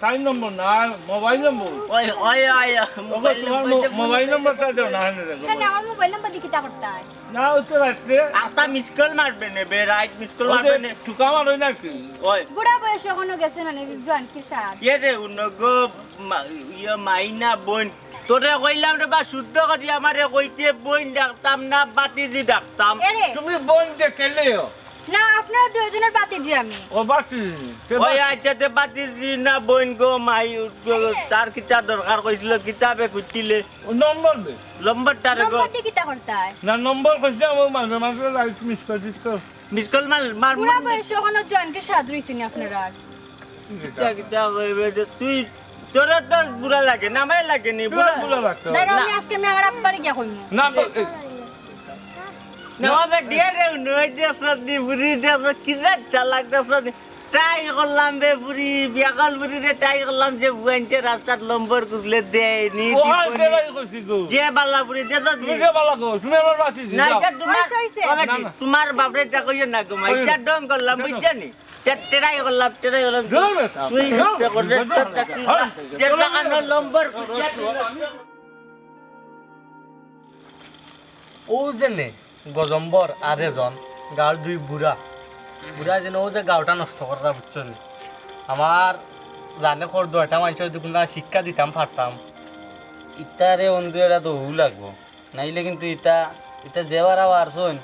তাই নম্বর না, মোবাইল নম্বর। ওই, ওই, ওই, ওগো, মোবাইল তোমার নম্বর মো-, যে মোবাইল নম্বরটা দাও না, হ্যাঁ, দেখো। কেন, আমার মোবাইল নম্বর দিয়ে কিতা করতে হয়? না, ওই তো রাত্রে। আখতা মিস কল মারবে নে বে, রাইট মিস কল ওই যে মারবে নে। টুকা মারো না কি? ওই। বুড়া বয়সে এখনো গেছে না নি, জোয়ান কি সার? ইয়ে রে, উনগো, মা-, ইয়ে মাইনা বইন। তোরে কইলাম রে বা, শুদ্ধ করি আমারে কইতে বইন ডাকতাম না, বাতিজি ডাকতাম। এরে। তুমি বইন যে কেলেও। না, আপনারা দুইজনের বাতিজি আমি। ও বাতিজি, তে ওই বাতি- আচ্ছা, তে বাতিজি না বইন গো, মাই, তার কিতা দরকার কইছিল, কিতাবে খুঁজছিলে। ও নম্বর দে। নম্বরটা রে গো। নম্বর দিয়ে কিতা করতে হয়? না, নম্বর কইছিলাম, ও মাঝে মাঝে right miss call, miss call. Miss call মার, মার, বুড়া মার। বয়সে এখনো জোয়ানকে সাদ রইছে নি আপনারা আর? কিতা, কিতা কইবে যে তুই, তোরা তো বুড়া লাগে না, আমারে লাগে নি, তোরা বুড়া। বুড়া লাগতো। দাঁড়াও, না। আমি আজকে আমি আমার আব্বারে গিয়া কইমু। না, তো, এই। না, ওবে ডিয়ারে নই দেশ দি, বুড়ি দেশ, কি যে চালাক দেশ দি। ট্রাই করলাম বে বুড়ি, বিয়াকল বুড়ি রে ট্রাই করলাম যে বুয়াইনতে রাস্তাত নম্বর খুঁজলে দেয়নি। ও, আর দিবনি। বেলাই কইছি গো। যে বালা বুড়ি, দে তো তুমি দি। যে বালা গো, তুমি আমার বাঁচি না, দিও। এটা তোমার, হইছে, হইছে। তবে না, না। তোমার বাপরে তা কইও না গো, মা, কইও এটা না। ঢং করলাম, বুঝছো নি? তে-, ট্রাই করলাম, ট্রাই করলাম। ধুর, তুই ধুর, ইচ্ছা করে ধুর, দে, ধুর, তোর ধুর। যে টাকা না নম্বর খুঁজলে তুই ও যে নে, গজম্বর আর এজন, গাঁওর দুই বুড়া। বুড়া যেন ও যে গাঁওটা নষ্ট কররা, বুঝছো নি? আমার জানে কর দুইটা মানুষের যদি কোনো শিক্ষা দিতাম পারতাম। ইতারে বন্ধু, এটা তো হু লাগবো, নাইলে কিন্তু ইতা, ইতা যেবার আবার শোন।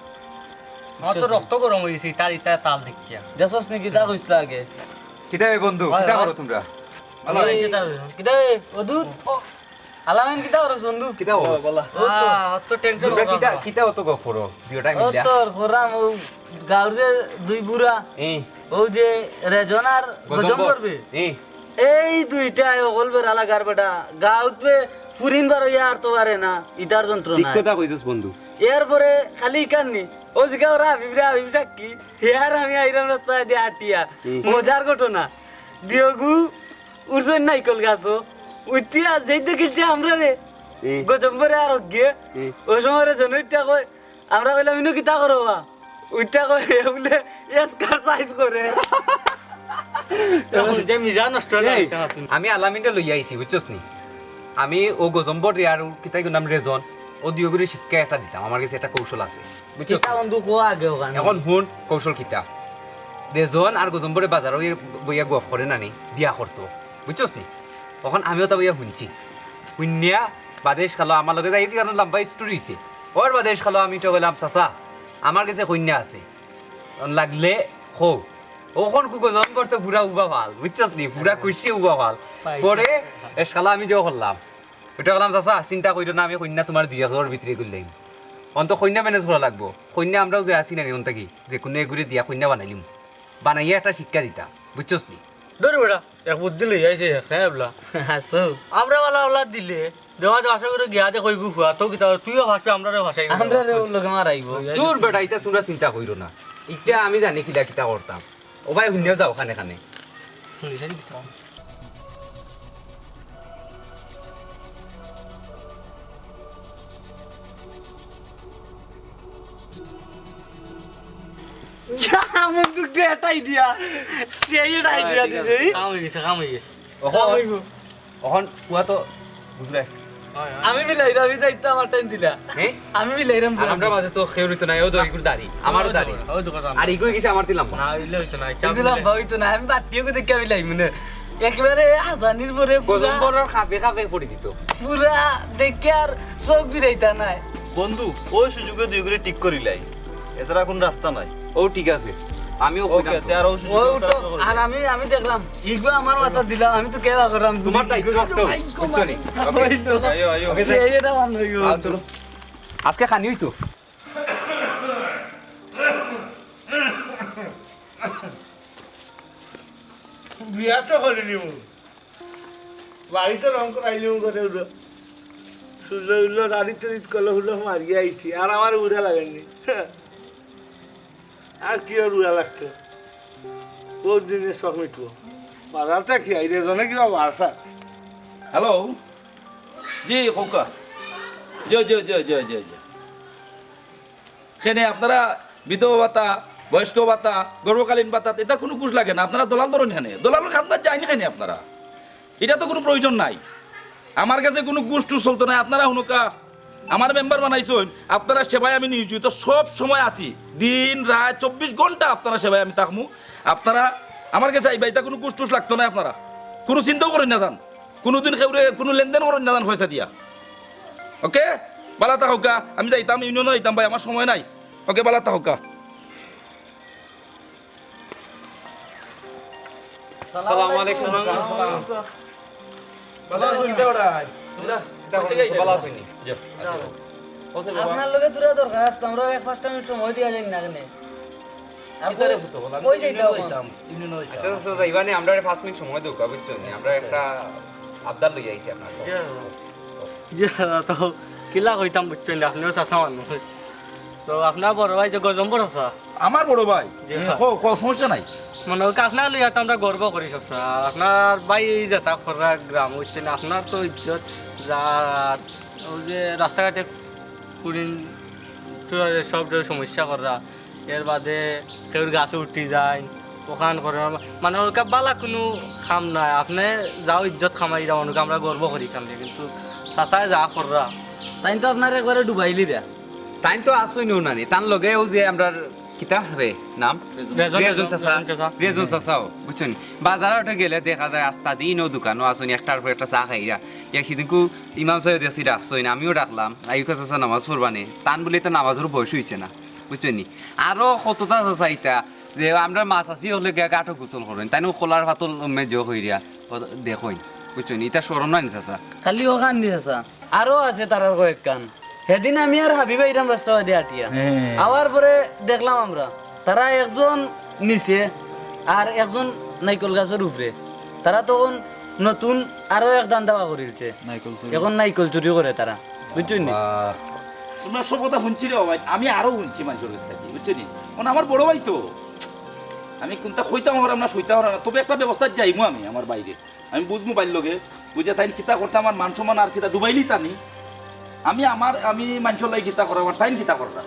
আমার তো বুঝছো? রক্ত গরম হয়ে গেছে, ইতার ইতা তাল দেখিয়া। দেখছস নি কিতা কইছিল আগে? কিতা বে বন্ধু, হয়, কিতা হয়। করো তোমরা? ভালো এই, হয়েছে তার। কিতা বে, অদূত? আলামিন, কিতা করস বন্ধু? কিতা করস? বালা। ও তো। আহ, অত টেনশন তোমরা কিতা, কিতা অত গফরো? দুইটা ও মিলিয়া। তোর খরাম, ও গাঁওর যে দুই বুড়া, এই। ও যে রেজন আর গজম গজম করবে। করবে। এই। এই দুইটায় অকল বেড়া লাগার বেটা। গাঁওত বে ফুরিন বার হইয়া আর তো পারে না, ইতার যন্ত্রণা। ঠিক কথা কইছস বন্ধু। এরপরে খালি ইকান্নি। ও জিগা ওরা হাবিব রে, হাবিব সাক্ষী। হে আর আমি আইরাম রাস্তায় দিয়া আটিয়া। হুম। মজার ঘটনা। দিয়গু উঠছইন নাইকল গাছো, উঠিয়া যেই দেখিলছে আমরারে, এ। গজম্বরে আর অজ্ঞে, এ। ওই সময় রে জনইটা কয়, আমরা কইলাম, "ইনো কিতা করো বা?" উঠা কয়, "এ বুলে এক্সারসাইজ করে।" এখন যে মিজাজ নষ্ট হলো, এই, এটা হাতুন। আমি আলামিনটা লইয়া আইছি, বুঝছস নি? আমি ও গজম্বর রে আর ও কিতা কইলাম রেজন, ও দিয়গুরে শিক্ষা একটা দিতাম, আমার কাছে একটা কৌশল আছে। বুঝছস কিতা নি? বন্ধু কো আগে ওখানে। এখন হুন কৌশল কিতা। রেজন আর গজম্বরে বাজারো গিয়া বইয়া গফ করে নানি, বিয়া করতো। বুঝছস নি? এখন আমিও তা বইয়া হুনছি। হুনিয়া বাদেশ খালো আমার লগে যাই, কারণ লম্বা স্টোরি হইছে। ওর বাদেশ খালো আমি তো কইলাম, "চাচা, আমার কাছে কইন্যা আছে। এখন লাগলে কও।" ওখন কু গজম্বর তো পুরা উবা ফাল, বুঝছস নি? পুরা খুশি উবা ফাল। পাই। পরে এ শালা আমি যে করলাম, ওটা বললাম, "চাচা, চিন্তা করিও না, আমি কইন্যা তোমার দুই একজনর ভিতরে করলাম। অন্ত কইন্যা ম্যানেজ করা লাগবো। কইন্যা আমরাও যে আছি না, অন থাকি যে কোনো এগুরে দিয়া কইন্যা বানাইলিম। বানাইয়া একটা শিক্ষা দিতাম, বুঝছস নি?" ধর বেটা, এক বুদ্ধি লই আইছে, হ্যাঁ, এবলা। আসো। আমরা বালা ওলা দিলে, দেওয়া যে আশা করে গিয়া দে কইগু ফুয়া, তো কিতা, তুইও ভাসবে, আমরারেও ভাসাই দিবি। আমরারে ওর লগে মারাইবো। দূর বেটা, ইতা তোমরা চিন্তা করিও না। ইটা আমি জানি কিলা কিতা করতাম। ও ভাই, হুনিয়া যাও খানে খানে। ইয়া, বন্ধু, great idea। সেই এটা idea দিছে, এই। কাম হয়ে গেছে, কাম হয়ে গেছে। ওহো। কাম হইব। অখন পুয়া তো বুঝরে। আমি মিলাইরাম, আমি যাইতো আমার টাইম দিলা। হ্যাঁ? আমি মিলাইরাম আর আমরার মাঝে তো কেউ রইতো না, ও তো ইগুর দাড়ি, আমারও দাড়ি। ওই তো কথা। আর ইগু গেছে আমার দিলাম। না, ইলে হইতো না, ইচ্ছা ইগু লম্বা হইতো না, আমি বাট্টিও দেখে মিলাইমু না। একেবারে আজানির পরে পুরা গজম্বরর খাপে খাপে পরিচিত। পুরা দেখে আর চোখ বিরাইতা নাই। বন্ধু, ওই সুযোগে দুই করে ঠিক করিলাই, এছাড়া কোন রাস্তা নাই। ও ঠিক আছে, আমিও ওকে, কইলাম তো। তে আর ওই সুযোগে ও উঠো, আর আমি, আমি দেখলাম, ইগু আমার মাথা দিলাম, আমি তো কেবা করলাম, তোমার দায়িত্ব রাখতে হবে, বুঝছো নি? ওকে। আইও, আইও। ওকে, এই এটা বন্ধ হইব। আও, চলো। আজকে খানি হইতো। বিয়া তো করে নিব। বাড়িতে রং করাইলিমু করে উঠো। সুন্দর উল্লো রাড়িতে জিত করলো, উল্লো মারিয়া আইছি। আর আমার উড়া লাগেনি। আর কি আর উড়া লাগতো? ওর দিনে শখ মিটবো। বাজারটা কি আইরে জনে কিবা বাসা? হ্যালো। জি, খোকা। জি, জি, জি, জি, জি, জি। সেনে আপনারা বিধবা ভাতা, বয়স্ক ভাতা, গর্ভকালীন ভাতা, এটা কোনো ঘুষ লাগে না। আপনারা দলাল ধরুন এখানে। দলালর খান্দাত যাইনি এখানে আপনারা। এটা তো কোনো প্রয়োজন নাই। আমার কাছে কোনো ঘুষ টুস চলতো নাই। আপনারা হুনুকা, আমার মেম্বার বানাইছইন, আপনারা সেবায় আমি নিয়োজিত, সব সময় আছি। দিন, রাত, চব্বিশ ঘন্টা আপনারা সেবায় আমি থাকমু। আপনারা আমার কাছে আইবা, এটা কোনো ঘুষ টুস লাগতো না আপনারা। কোনো চিন্তাও করেন না যান। কোনোদিন কেউরে কোনো লেনদেন করেন না যান পয়সা দিয়া। ওকে? বালা থাকউক্কা, আমি যাইতাম, ইউনিয়নো যাইতাম ভাই, আমার সময় নাই। ওকে, বালা থাকউক্কা। আসসালামু আলাইকুম। ভালা আছইন? কিতা করা হয়? তোমরা কিতা কইতে যাইতে? ভালা আছইন নি? জি। আপনার লগে তোরা দরকার আছে, আমরা এক পাঁচটা মিনিট সময় দিয়া যাই না কেনে? আর কিতারে কই, ফুটো বলা? কই আমি যাইতাম? ইউনিয়নো যাইতাম। ইউনিয়নো যাইতাম। আচ্ছা, আচ্ছা, আচ্ছা, ইবানে আমরা পাঁচ মিনিট সময় দেউক্কা, বুঝছো নি? আমরা একটা আবদার লইয়া আইছি আপনার। জি। জি, তো কিলা কইতাম বুঝছইন নি? আপনিও চাচা মানুষ। তো আপনার বড় ভাই যে গজম্বর চাচা, আমার বড় ভাই। জি, হ্যাঁ। কও, কও, সমস্যা নাই। মানে, ওকে আপনার লইয়া তো আমরা গর্ব করি সবসময়। আর আপনার ভাই এই যেটা খররা গ্রাম, বুঝছেন, আপনার তো ইজ্জত, যা, ওই যে রাস্তাঘাটে ফুড়িন টুড়ারে সব সমস্যা খররা, এর বাদে কেউর গাছে উঠি যায়, ওখান করে, মানে, ওকে বালা কোনো কাম নাই। আপনি যাও ইজ্জত কামাইরা, ওকে আমরা গর্ব করি কাম দিয়ে, কিন্তু চাচায় যা খররা। তাইন তো আপনার একবারে ডুবাইলিরা। তাইন তো আছইন নানি, তান লগে অউ যে আমরার কিতা রে নাম? রেজন। রেজন চাচা। রেজন চাচা। রেজন চাচাও, বুঝছইন? বাজারো উঠে গেলে দেখা যায় আস্তা দিন অউ দোকানো আছইন, একটার পর একটা চা খাইরা। এক হিদিনকু ইমাম সাহেব দেখছি ডাকছইন, আমিও ডাকলাম, আইউক্কা চাচা নামাজ পড়বানে, তান বুলে তো নামাজর বয়স অইছে না, বুঝছইন নি? আরো কততা চাচা ইতা, যে আমরা মা চাচি অকলে গিয়া ঘাটো গোসল করইন, তাইন কলার পাতল মেজো কইরা, ও দেখইন, বুঝছইন নি? ইতা শরম নানি চাচা? খালি অখান নি চাচা, আরো আছে তারার কয়েকখান। হেদিন আমি আর হাবিব আইরাম রাস্তা বাদে আটিয়া। হ্যাঁ। আওয়ার পরে দেখলাম আমরা, তারা একজন নিচে আর একজন নাইকল গাছর উপরে। তারা তখন নতুন আরো এক ধান্দা করিলছে। নাইকল চুরি। এখন নাইকল চুরি করে তারা, বুঝছইন নি? বাহ। তোমরা সব কথা হুনছি রে বাবা, আমি আরো হুনছি মানষর গেছ থাকি, বুঝছো নি? মানে আমার বড় ভাই তো, আমি কুনতা কইতাম পাররাম না, সইতাম পাররাম না, তবে একটা ব্যবস্থা যাইমু আমি আমার বাইরে। আমি বুঝমু বাইর লগে, বুঝিয়া তাইন কিতা করতা, আমার মান সম্মান আর কিতা ডুবাইলিতা নি। আমি আমার, আমি মানষর লাগি কিতা করাম, আর তাইন কিতা কররা।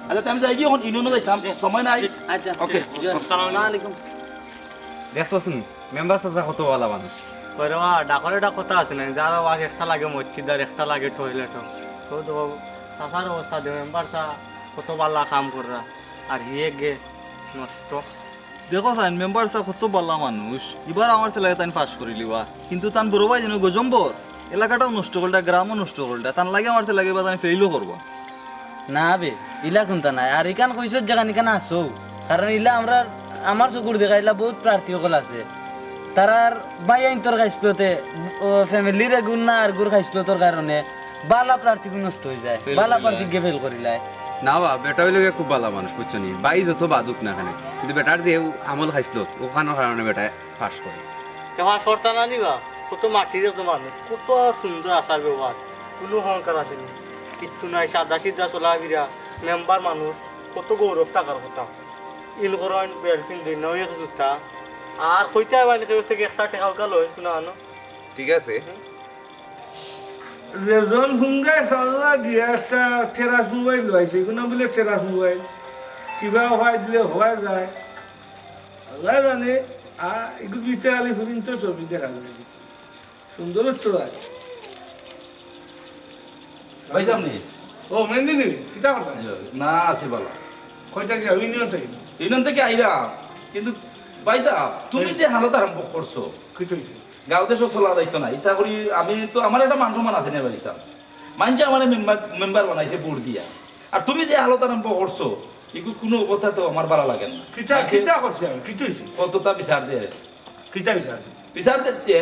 আচ্ছা, তে আমি যাইগি অখন, ইউনিয়নো যাইতাম, সময় নাই। আচ্ছা, OK। জি, আসসালামু আলাইকুম। দেখছস নি, মেম্বার চাচা কত ভালা মানুষ। কই রে বা, ডাকর একটা কথা আছে না, যার বাস একটা লাগে মসজিদ আর একটা লাগে টয়লেট। তো, তো চাচার অবস্থা দে, মেম্বার চা কত ভালা কাম কররা, আর হিয়ে গে নষ্ট। দেখো চাইন, মেম্বার চা কত ভালা মানুষ, ইবার আমার ছেলেরে তাইন পাস করিলিবা, কিন্তু তান বড় ভাই যেন গজম্বর, এলাকাটাও নষ্ট করলা, গ্রামও নষ্ট করলা, তান লাগি আমার ছেলেরে ইবার তাইন ফেইলও করবা। না বে, ইলা কুনতা নায়। আর ইখান কইছস যেখান ইখান আছো, কারণ ইলা আমরার, আমার চকুর দেখা ইলা বউত প্রার্থী অকল আছে, তারার ভাইয়াইন্তর খাইছলতে, ও, ফ্যামিলির এগুর না আরগুর খাইছলতর কারণে ভালা প্রার্থীগু নষ্ট অইযায়, ফেইল ভালা করিলায়। প্রার্থীগে ফেইল করিলায়। না বা, বেটা অইলো গিয়া খুব ভালা মানুষ, বুঝছো নি? ভাই যত বাদুক না কেনে, কিন্তু বেটার যে আমল খাইছলত, অখানর কারণে বেটায় পাস করে। তে পাস করতা না নি বা? কত মাটির একজন মানুষ, কত সুন্দর আচার ব্যবহার, কুনু অহংকার আছে নি, কিচ্ছু নাই, সাদা সিধা চলাফিরা, মেম্বার মানুষ, কত গৌরব থাকার কথা। ইন করইন, বেল্ট পিন্দইন, নয় এক জুতা, আর কইতায় বা নি কেউ থাকি একটা টেকা উকা লয়, কুনু আনো। ঠিক আছে। রেজন ফুঙ্গায় সাল্লা গিয়া একটা টেরাস মোবাইল লইছে, ইগুর নাম বুলে টেরাস মোবাইল। কিবা অয় দিলে অওয়া যায়। আল্লায় জানে, আ, ইগুর ভিতরে আলি ফুরিন তো ছবি দেখা যায়। সুন্দর তো আছে। ভাইসাব নি? ও, মেহেন্দি নি? কিতা করবা? জি, না, আছি ভালা। কই থাকি? ইউনিয়ন থাকি? ইউনিয়ন থাকি আইরাম। কিন্তু ভাইসাব, তুমি হুম। যে হালত আরম্ভ করছো, কিতা অইছে? গাঁও দেশো চলা যাইতো না। ইতা করি আমি তো, আমার একটা মান সম্মান আছে নি ভাইসাব? মানষে আমারে মেম্বার, মেম্বার বানাইছে ভোট দিয়া। আর তুমি যে হালত আরম্ভ করছো, ইগু কুনু অবস্থাতেও আমার ভালা লাগে না। কিতা, মানষে কিতা করছি আমি? কিতা অইছে? কততা বিচার দের। কিতা বিচার? বিচার দের তে,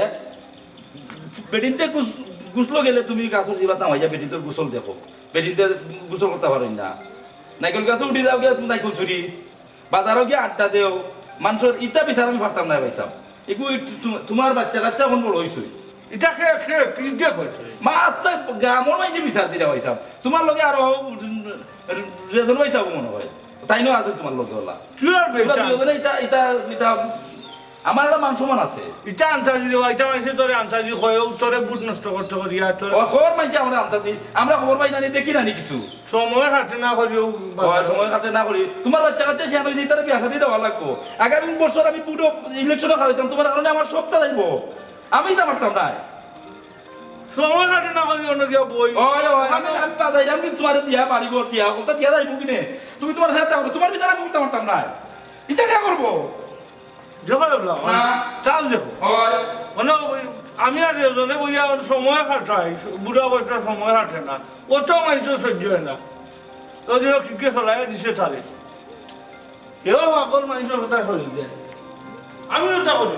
বেটিন্তে গুস-, গুসলো গেলে তুমি গাছর জিবাত নামাইয়া বেটিন্তর গুসল দেখো। বেটিন্তে গুসল করতা পারইন না। নাইকল গাছো উঠি যাও গিয়া তুমি নাইকল চুরি। বাজারো গিয়া আড্ডা দেও, মানষর ইতা বিচার আমি পারতাম না ভাইসাব। ইগু ই তু-, তুমার বাইচ্চা কাইচ্চা অখন বড় অইছে। ইতা কে, কে, কি দিয়া কইছে? মা, আস্তা গ্রামর মানষে বিচার দিরা ভাইসাব। তুমার লগে আরো রেজন ভাইসাব মনে অয়। তাইনও আছে তুমার লগে অলা। কি আর তুমরা বেটা? দুইজনে ইতা, ইতা, ইতা, আমার একটা মান সম্মান আছে। ইতা আন্তাজি রে বা, ইতা মানষে তোরে আন্তাজি কয়, ও তোরে ভোট নষ্ট করতে করিয়া তোরে। ও খবর মানষে আমরা আন্তাজি, আমরা খবর পাই না নি, দেখি না নি কিছু। সময় কাটে না করি ও ও সময় কাটে না করি। তুমার বাইচ্চা কাইচ্চা শিয়ান অইছে, ইতারে বিয়া শাদি দেওয়া লাগবো। আগামী বছর আমি ভোটো, ইলেকশনো খাড়াইতাম, তুমার কারণে আমার সবতা যাইবো। আমি ইতা পারতাম নায়। সময় কাটে না করি অন্য গিয়া বই। ওই, ওই, আমি, আমি বাজাইরাম কিন্তু তুমারে দিয়া বাড়ি ঘর দিয়া, হকলতা দিয়া যাইবো কিনে? তুমি তুমার সাথে থাকো, তুমার বিচার আমি করতাম পারতাম নায়। ইতা কে করবো? দেখো রে বাবা, না। চাল দেখো। ওই। মানে ওই আমি আর রেজনে বইয়া সময় কাটাই, বুড়া বয়সে সময় কাটে না। অত মানষর সহ্য অয় না। তো দেখো কি কে চলাই দিছে তারে। কেউ পাগল মানষর কথা সহ্য যায়। আমিও তা করি।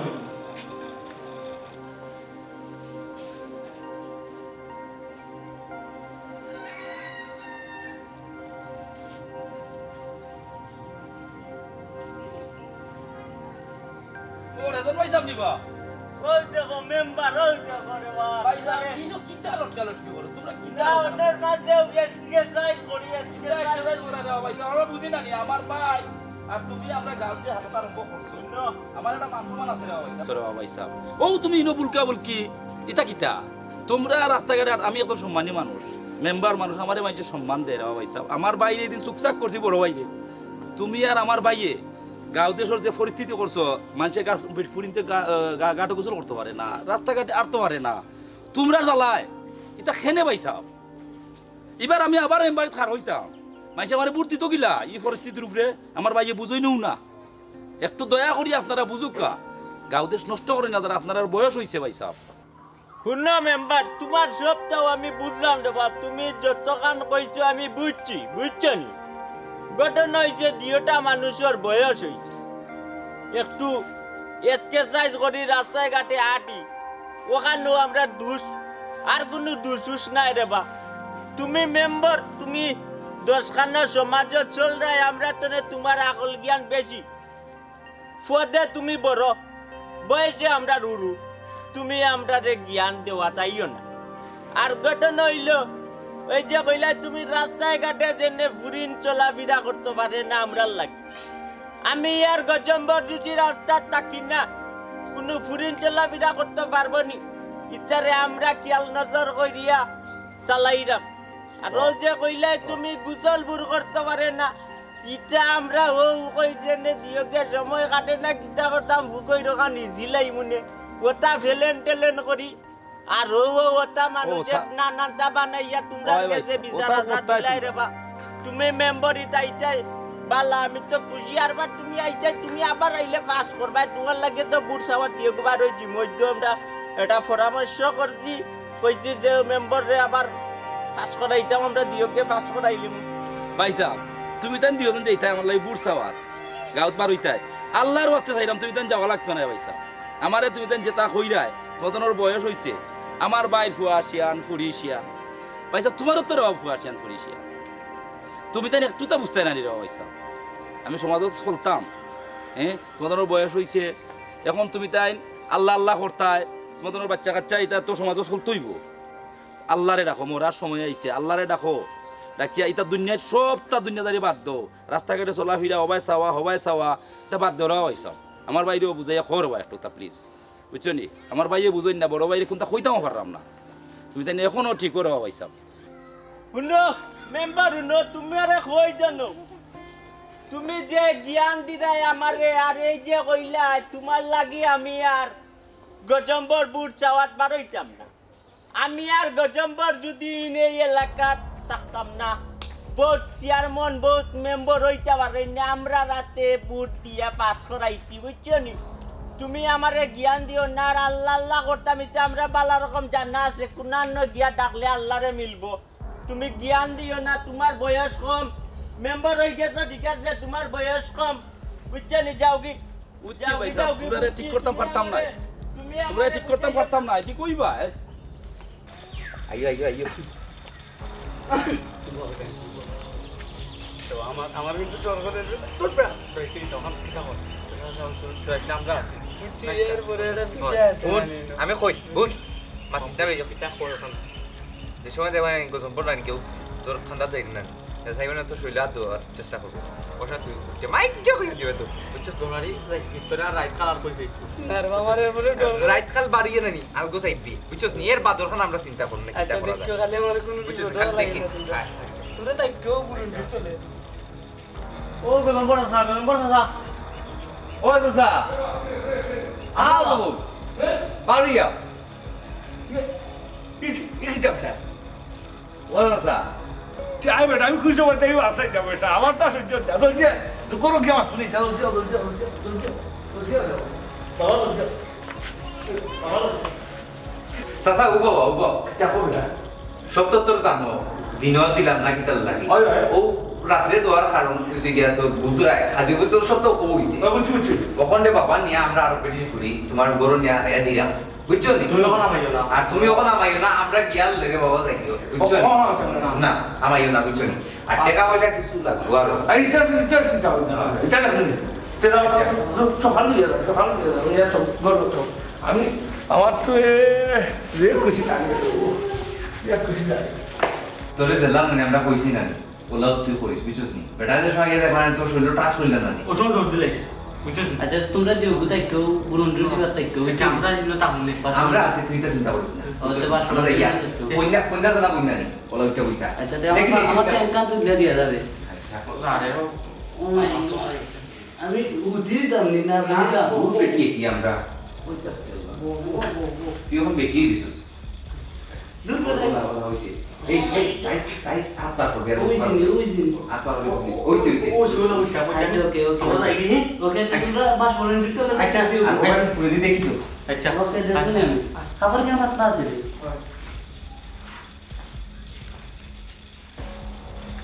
ও, রেজন ভাইসাব নি বা? ওই দেখো মেম্বার, ওই দেখো রে বা। ভাইসাব, ইনো কিতা লটকা লটকি করো? না, ওনার মাঝেও এক্সারসাইজ করি, এক্সারসাইজ। এক্সারসাইজ করা রে ভাই, আমরা বুঝি না নি, আমার ভাই আর তুমি আমরা গাউত যে হাঁটাত আরম্ভ করছো। না। আমার একটা মান সম্মান আছে রে ভাই। সরে ভাই সাহেব। ও তুমি ইনো বুলকা বুলকি, ইতা কিতা? তোমরা রাস্তাঘাটে আর আমি একজন সম্মানী মানুষ, মেম্বার মানুষ, আমারে মাইনষে সম্মান দেয় রে ভাই সাহেব। আমার ভাইরে এদিন চুকচাক করছি বড় ভাইরে। তুমি আর আমার ভাইয়ে গাঁও দেশর যে পরিস্থিতি করছো, মাইনষে গাছ ফুরিন্তে গা-, গা-, ঘাটো গোসল করতো পারে না, রাস্তাঘাটে আটতো পারে না। তোমরার জ্বালায় ইতা খেনে ভাই সাহেব। ইবার আমি আবার মেম্বারিত খাড়া অইতাম। মাইনষে আমারে ভোট দিতো কিলা, ই পরিস্থিতির উপরে আমার ভাইয়ে বুঝইনউ না। একটু দয়া করি আপনারা বুঝউক্কা। গাঁও দেশ নষ্ট করইন না, আপনারার বয়স অইছে ভাই সাহেব। হুনো মেম্বার, তুমার সবতাউ আমি বুঝলাম রে বা, তুমি যতখান কইছো আমি বুঝছি, বুঝছো নি? ঘটনা অইছে দুইওটা মানুষর বয়স অইছে, একটু এক্সারসাইজ করি, রাস্তায় ঘাটে আটি, অখানউ আমরার দুষ, আর কুনু দুষ উষ নাই রে বা। তুমি মেম্বার, তুমি দশখানা সমাজো চলরায়, আমরার তনে তুমার আকল জ্ঞান বেশি। পদে তুমি বড়, বয়সে আমরার হুরু, তুমি আমরারে জ্ঞান দেওয়াত আইও না। আর ঘটনা অইলো, ওই যে কইলায় তুমি রাস্তায় ঘাটে যেনে ফুরিন চলাফিরা করতো পারে না আমরার লাগি। আমি আর গজম্বর যদি রাস্তাত থাকি না, কুনু ফুরিন চলাফিরা করতো পারবো নি? ইতারে আমরা খিয়াল নজর করিয়া চালাইরাম। আর ও যে কইলায় তুমি গোসল ফুর করতো পারে না, ইতা আমরা অউ কই যেনে দিওকে সময় কাটে না, কিতা করতাম, ফুকই রোখা নিজিলাই মুনে, ওটা ফেলেন টেলেন করি। আর অউ, অউ ওটা মানুষের তা- নানানটা বানাইয়া তুমরার গেছে বিচার আচার দিলাই রে বা। তুমি মেম্বার ইতা ইতাই বালা, আমি তো খুশি। আর বার তুমি আইতায়, তুমি আবার আইলে পাস করবায়, তুমার লাগি তো ভোট চাওয়াত দিওকে বার অইছি। মইধ্যে আমরা এটা পরামর্শ করছি, কইছি যে মেম্বাররে আবার পাস করাইতাম আমরা, দিওকে পাস করাইলিমু। ভাই সাহেব, তুমি তাইন দিওজন যে ইতায় আমার লাগি ভোট চাওয়াত, গাউত বার অইতায়, আল্লার ওয়াস্তে চাইরাম, তুমি তাইন যাওয়া লাগতো না ভাই সাহেব। আমারে তুমি তাইন যেতা কইরায়, মদনর বয়স অইছে, আমার ভাইর ফুয়া শিয়ান, ফুরি শিয়ান। ভাই সাহেব, তুমারও তো রে বা ফুয়া শিয়ান, ফুরি শিয়ান। তুমি তাইন একটুতা বুঝতায় না রে বা ভাই সাহেব। আমি সমাজো চলতাম, হ্যাঁ, মদনর বয়স অইছে, এখন তুমি তাইন আল্লা আল্লা করতায়, মদনর বাচ্চা কাচ্চা, ইতা তো সমাজো চলতইবো। আল্লারে ডাকো, মরার সময় আইছে, আল্লারে ডাকো। ডাকিয়া ইতা দুনিয়ার সবতা দুনিয়াদারি বাদ দেও। রাস্তাঘাটে চলাফিরা, হবায় চাওয়া, হবায় চাওয়া, ইতা বাদ দেও রে বা ভাই সাহেব। আমার ভাইরেও বুঝাইয়া কও রে বা একটুতা, please। বুঝছো নি? আমার ভাইয়ে বুঝইন না, বড় ভাইরে কুনতা কইতামও পাররাম না। তুমি তাইন এখনো ঠিক করো ভাই সাহেব। হুনো, মেম্বার হুনো, তুমি আরে কই জানো? তুমি যে জ্ঞান দিরায় আমারে, আর এই যে কইলায়, তুমার লাগি আমি আর গজম্বর ভোট চাওয়াত বার অইতাম না। আমি আর গজম্বর যদি ইন এই এলাকাত থাকতাম না, বউত চেয়ারম্যান, বউত মেম্বার অইতা পারইন না, আমরার আতে ভোট দিয়া পাস করাইছি, বুঝছো নি? তুমি আমারে জ্ঞান দিও না, আর আল্লা আল্লা করতাম, ইতা আমরা বালা রকম জানা আছে, কুনানো গিয়া ডাকলে আল্লারে মিলবো। তুমি জ্ঞান দিও না, তুমার বয়স কম, মেম্বার অইগেছো ঠিক আছে, তুমার বয়স কম, বুঝছো নি? যাওগি। বুঝছি ভাই সাহেব, তুমরারে ঠিক করতাম পারতাম না। তুমরারে ঠিক করতাম পারতাম না, কি কইবা, এ? আইও, আইও, আইও। তো আমার, আমার কিন্তু ডর করে রে। তোর প্রা-, বেশি তখন কিতা কর? আমরা আছি। বুঝছি, এরপরে এটা পিঠে আছে, হুন, জানি না। আমি কই, বুঝ, মাতিস না, বেশি। কিতা কর এখন? যে সময় দেখবা গজম্বর লাইন কেউ তোর ঠান্ডা যাই না। চাইবে না তো শৈলে হাত দেওয়ার চেষ্টা করবো। ওখানে তুই উঠে মাইক দিয়ে কইয়া দিবে তো। বুঝছস? দোনারি, রাইত ভিতরে আর রাইত খাল আর কই যাইবি? আর বাবার এরপরে ডর। রাইত খাল বাড়িয়ে নানি, আলগো চাইবি। বুঝছস নি? এর বাদর খান আমরা চিন্তা করলে কিতা আচ্ছা, করা যায়। দেখছো, খালি আমার কোনো বুঝছস? বিপদ খালি লাগে দেখিস। না তোমরা। হ্যাঁ। তোরা তাই কেউ বলুন, বুঝতে হলে। ও গজম্বর চাচা, গজম্বর চাচা। ও চাচা। আও বাবু। বাড়িয়া। ই, ই, ই কিতা চাচা? ও চাচা। কি আই বেটা, আমি খুশি হবার তাই আসাই যাবো এটা। আমার তো সহ্য না। জলদি আয়। তো করো কি আমার? তুমি যাও, যাও, যাও, যাও, যাও, যাও, যাও, যাও। বাবা, যাও। বাবা, যাও। চাচা, উবা, উবা। কিতা কও বেটা? সব তো তোর জানো, দিনও দিলাম না কিতার লাগি। হয়, হয়। ও রাত্রে দেওয়ার কারণ অইছে গিয়া তোর বুঝরায়, হাজি বুঝ তোর সব তো কম অইছে। হ্যাঁ, বুঝছি, বুঝছি। ওখানে বাবা নিয়া আমরা আরো বেশি ঘুরি, তোমার গরু নিয়া আনাইয়া দিলাম। বুঝছো নি? তুমি ওখানে আমাইও না। আর তুমি ওখানে আমাইও না, আমরা গিয়া লেগে বাবা যাইও। বুঝছো নি? ও, ও, ও, না। না, আমাইও না, বুঝছো নি? আর টাকা পয়সা কিছু লাগবো আরো। আর ইচ্ছা আছে, ইচ্ছা আছে, চিন্তা ভাবনা। হ্যাঁ। ইচ্ছা রাখুন। আচ্ছা। সকাল হয়ে যাবে, সকাল হয়ে যাবে, আমি আর তো গর্ব তো। আমি, আমার তো এ, যে খুশি লাগে। তোরে জেলা মানে আমরা কইছি না নি, ওলাও তুই করিস, বুঝছস নি? বেটা যে সময় গেছে, মানে তোর শরীর টাচ করলে না নি। ও সব ডর দিলাইস, বুঝছস নি? আচ্ছা, তোমরা দুইগু থাকো, বুরুন রুসি বাদ থাকো। আচ্ছা, আমরা ইনো তা হুনে। আমরা আছি, তুই তো চিন্তা করিস না। ও, তো বাস আমরা যাই গিয়া। কইনা, কইনা জেলা কইনা নি, ওলা উঠা উঠা। আচ্ছা, তে দেখি, আমার, দেখি, আমার দেখি। ট্যাঙ্কান তুলিয়া দিয়া যাবে। আচ্ছা। আরে, ও, ও মাই গড। আমি উঠি দিতাম নি না, না, বলতাম। ও, ও, বেটি, এটি আমরা। ও, ও, ও, ও। তুই এখন বেটি হয়ে গেছিস। দূর বেটা। ওলা, ওলা, ওইছে। এই, এই, সাইজ, সাইজ, হাত বার করবি, আর ওইছে নি, ওইছে নি। হাত বার করবি, ওইছে, ওইছে। ওইছে, ওইছে, ওইছে। আচ্ছা, ওকে, ওকে। ওলা, এই, এই। ওকে, তো তোমরা বাস বলেন, ভিতরে আচ্ছা, লাগবে। আর ওখানে ফুলে দিয়ে দেখিস। আচ্ছা। ওকে, দেখুন আমি। খাবার কি আমার তা আছে রে?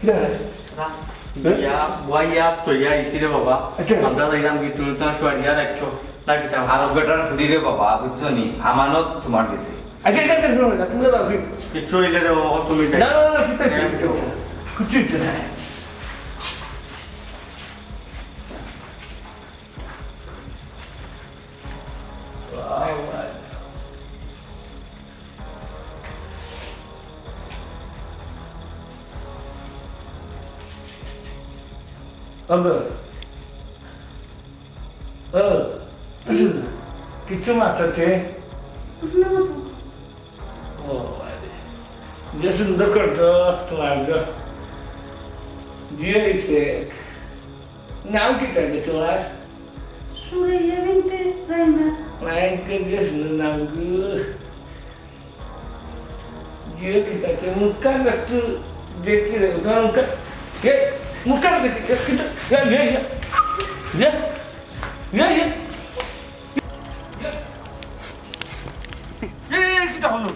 কিতা? চাচা, হ্যাঁ? ইয়া, বুয়া ইয়া, তো ইয়া, ইসি রে বাবা। আচ্ছা। আমরা যাইলাম কি, তুমি তো শুয়ারিয়া রাখছো, না কিতা? আর বেটার ফুড়ি রে বাবা, বুঝছো নি? আমানত তোমার গেছে। আচ্ছা, আচ্ছা, আচ্ছা, শোনো না, তুমি যাও, কি? কিচ্ছু হইলে রে বাবা, তুমি যাই। না, না, না, কিচ্ছু হইছে না, কিচ্ছু হইছে না। তবে, ও, কিছু মাছ আছে? ও, আরে। যে সুন্দর কণ্ঠ তোমার গো। বিয়ে হইছে। নাম কিতা গো তোমার? সুরাইয়া বিনতে রাইমা। মাই গো, যে সুন্দর নাম গো। বিয়ে কিতা, মুখখান একটু দেখি রে, তোমার মুখখান, এ, মুখখান দেখি, এ, কিতা, এ, এ, এ, এ, এ, এ। এ, এ, কিতা হলো?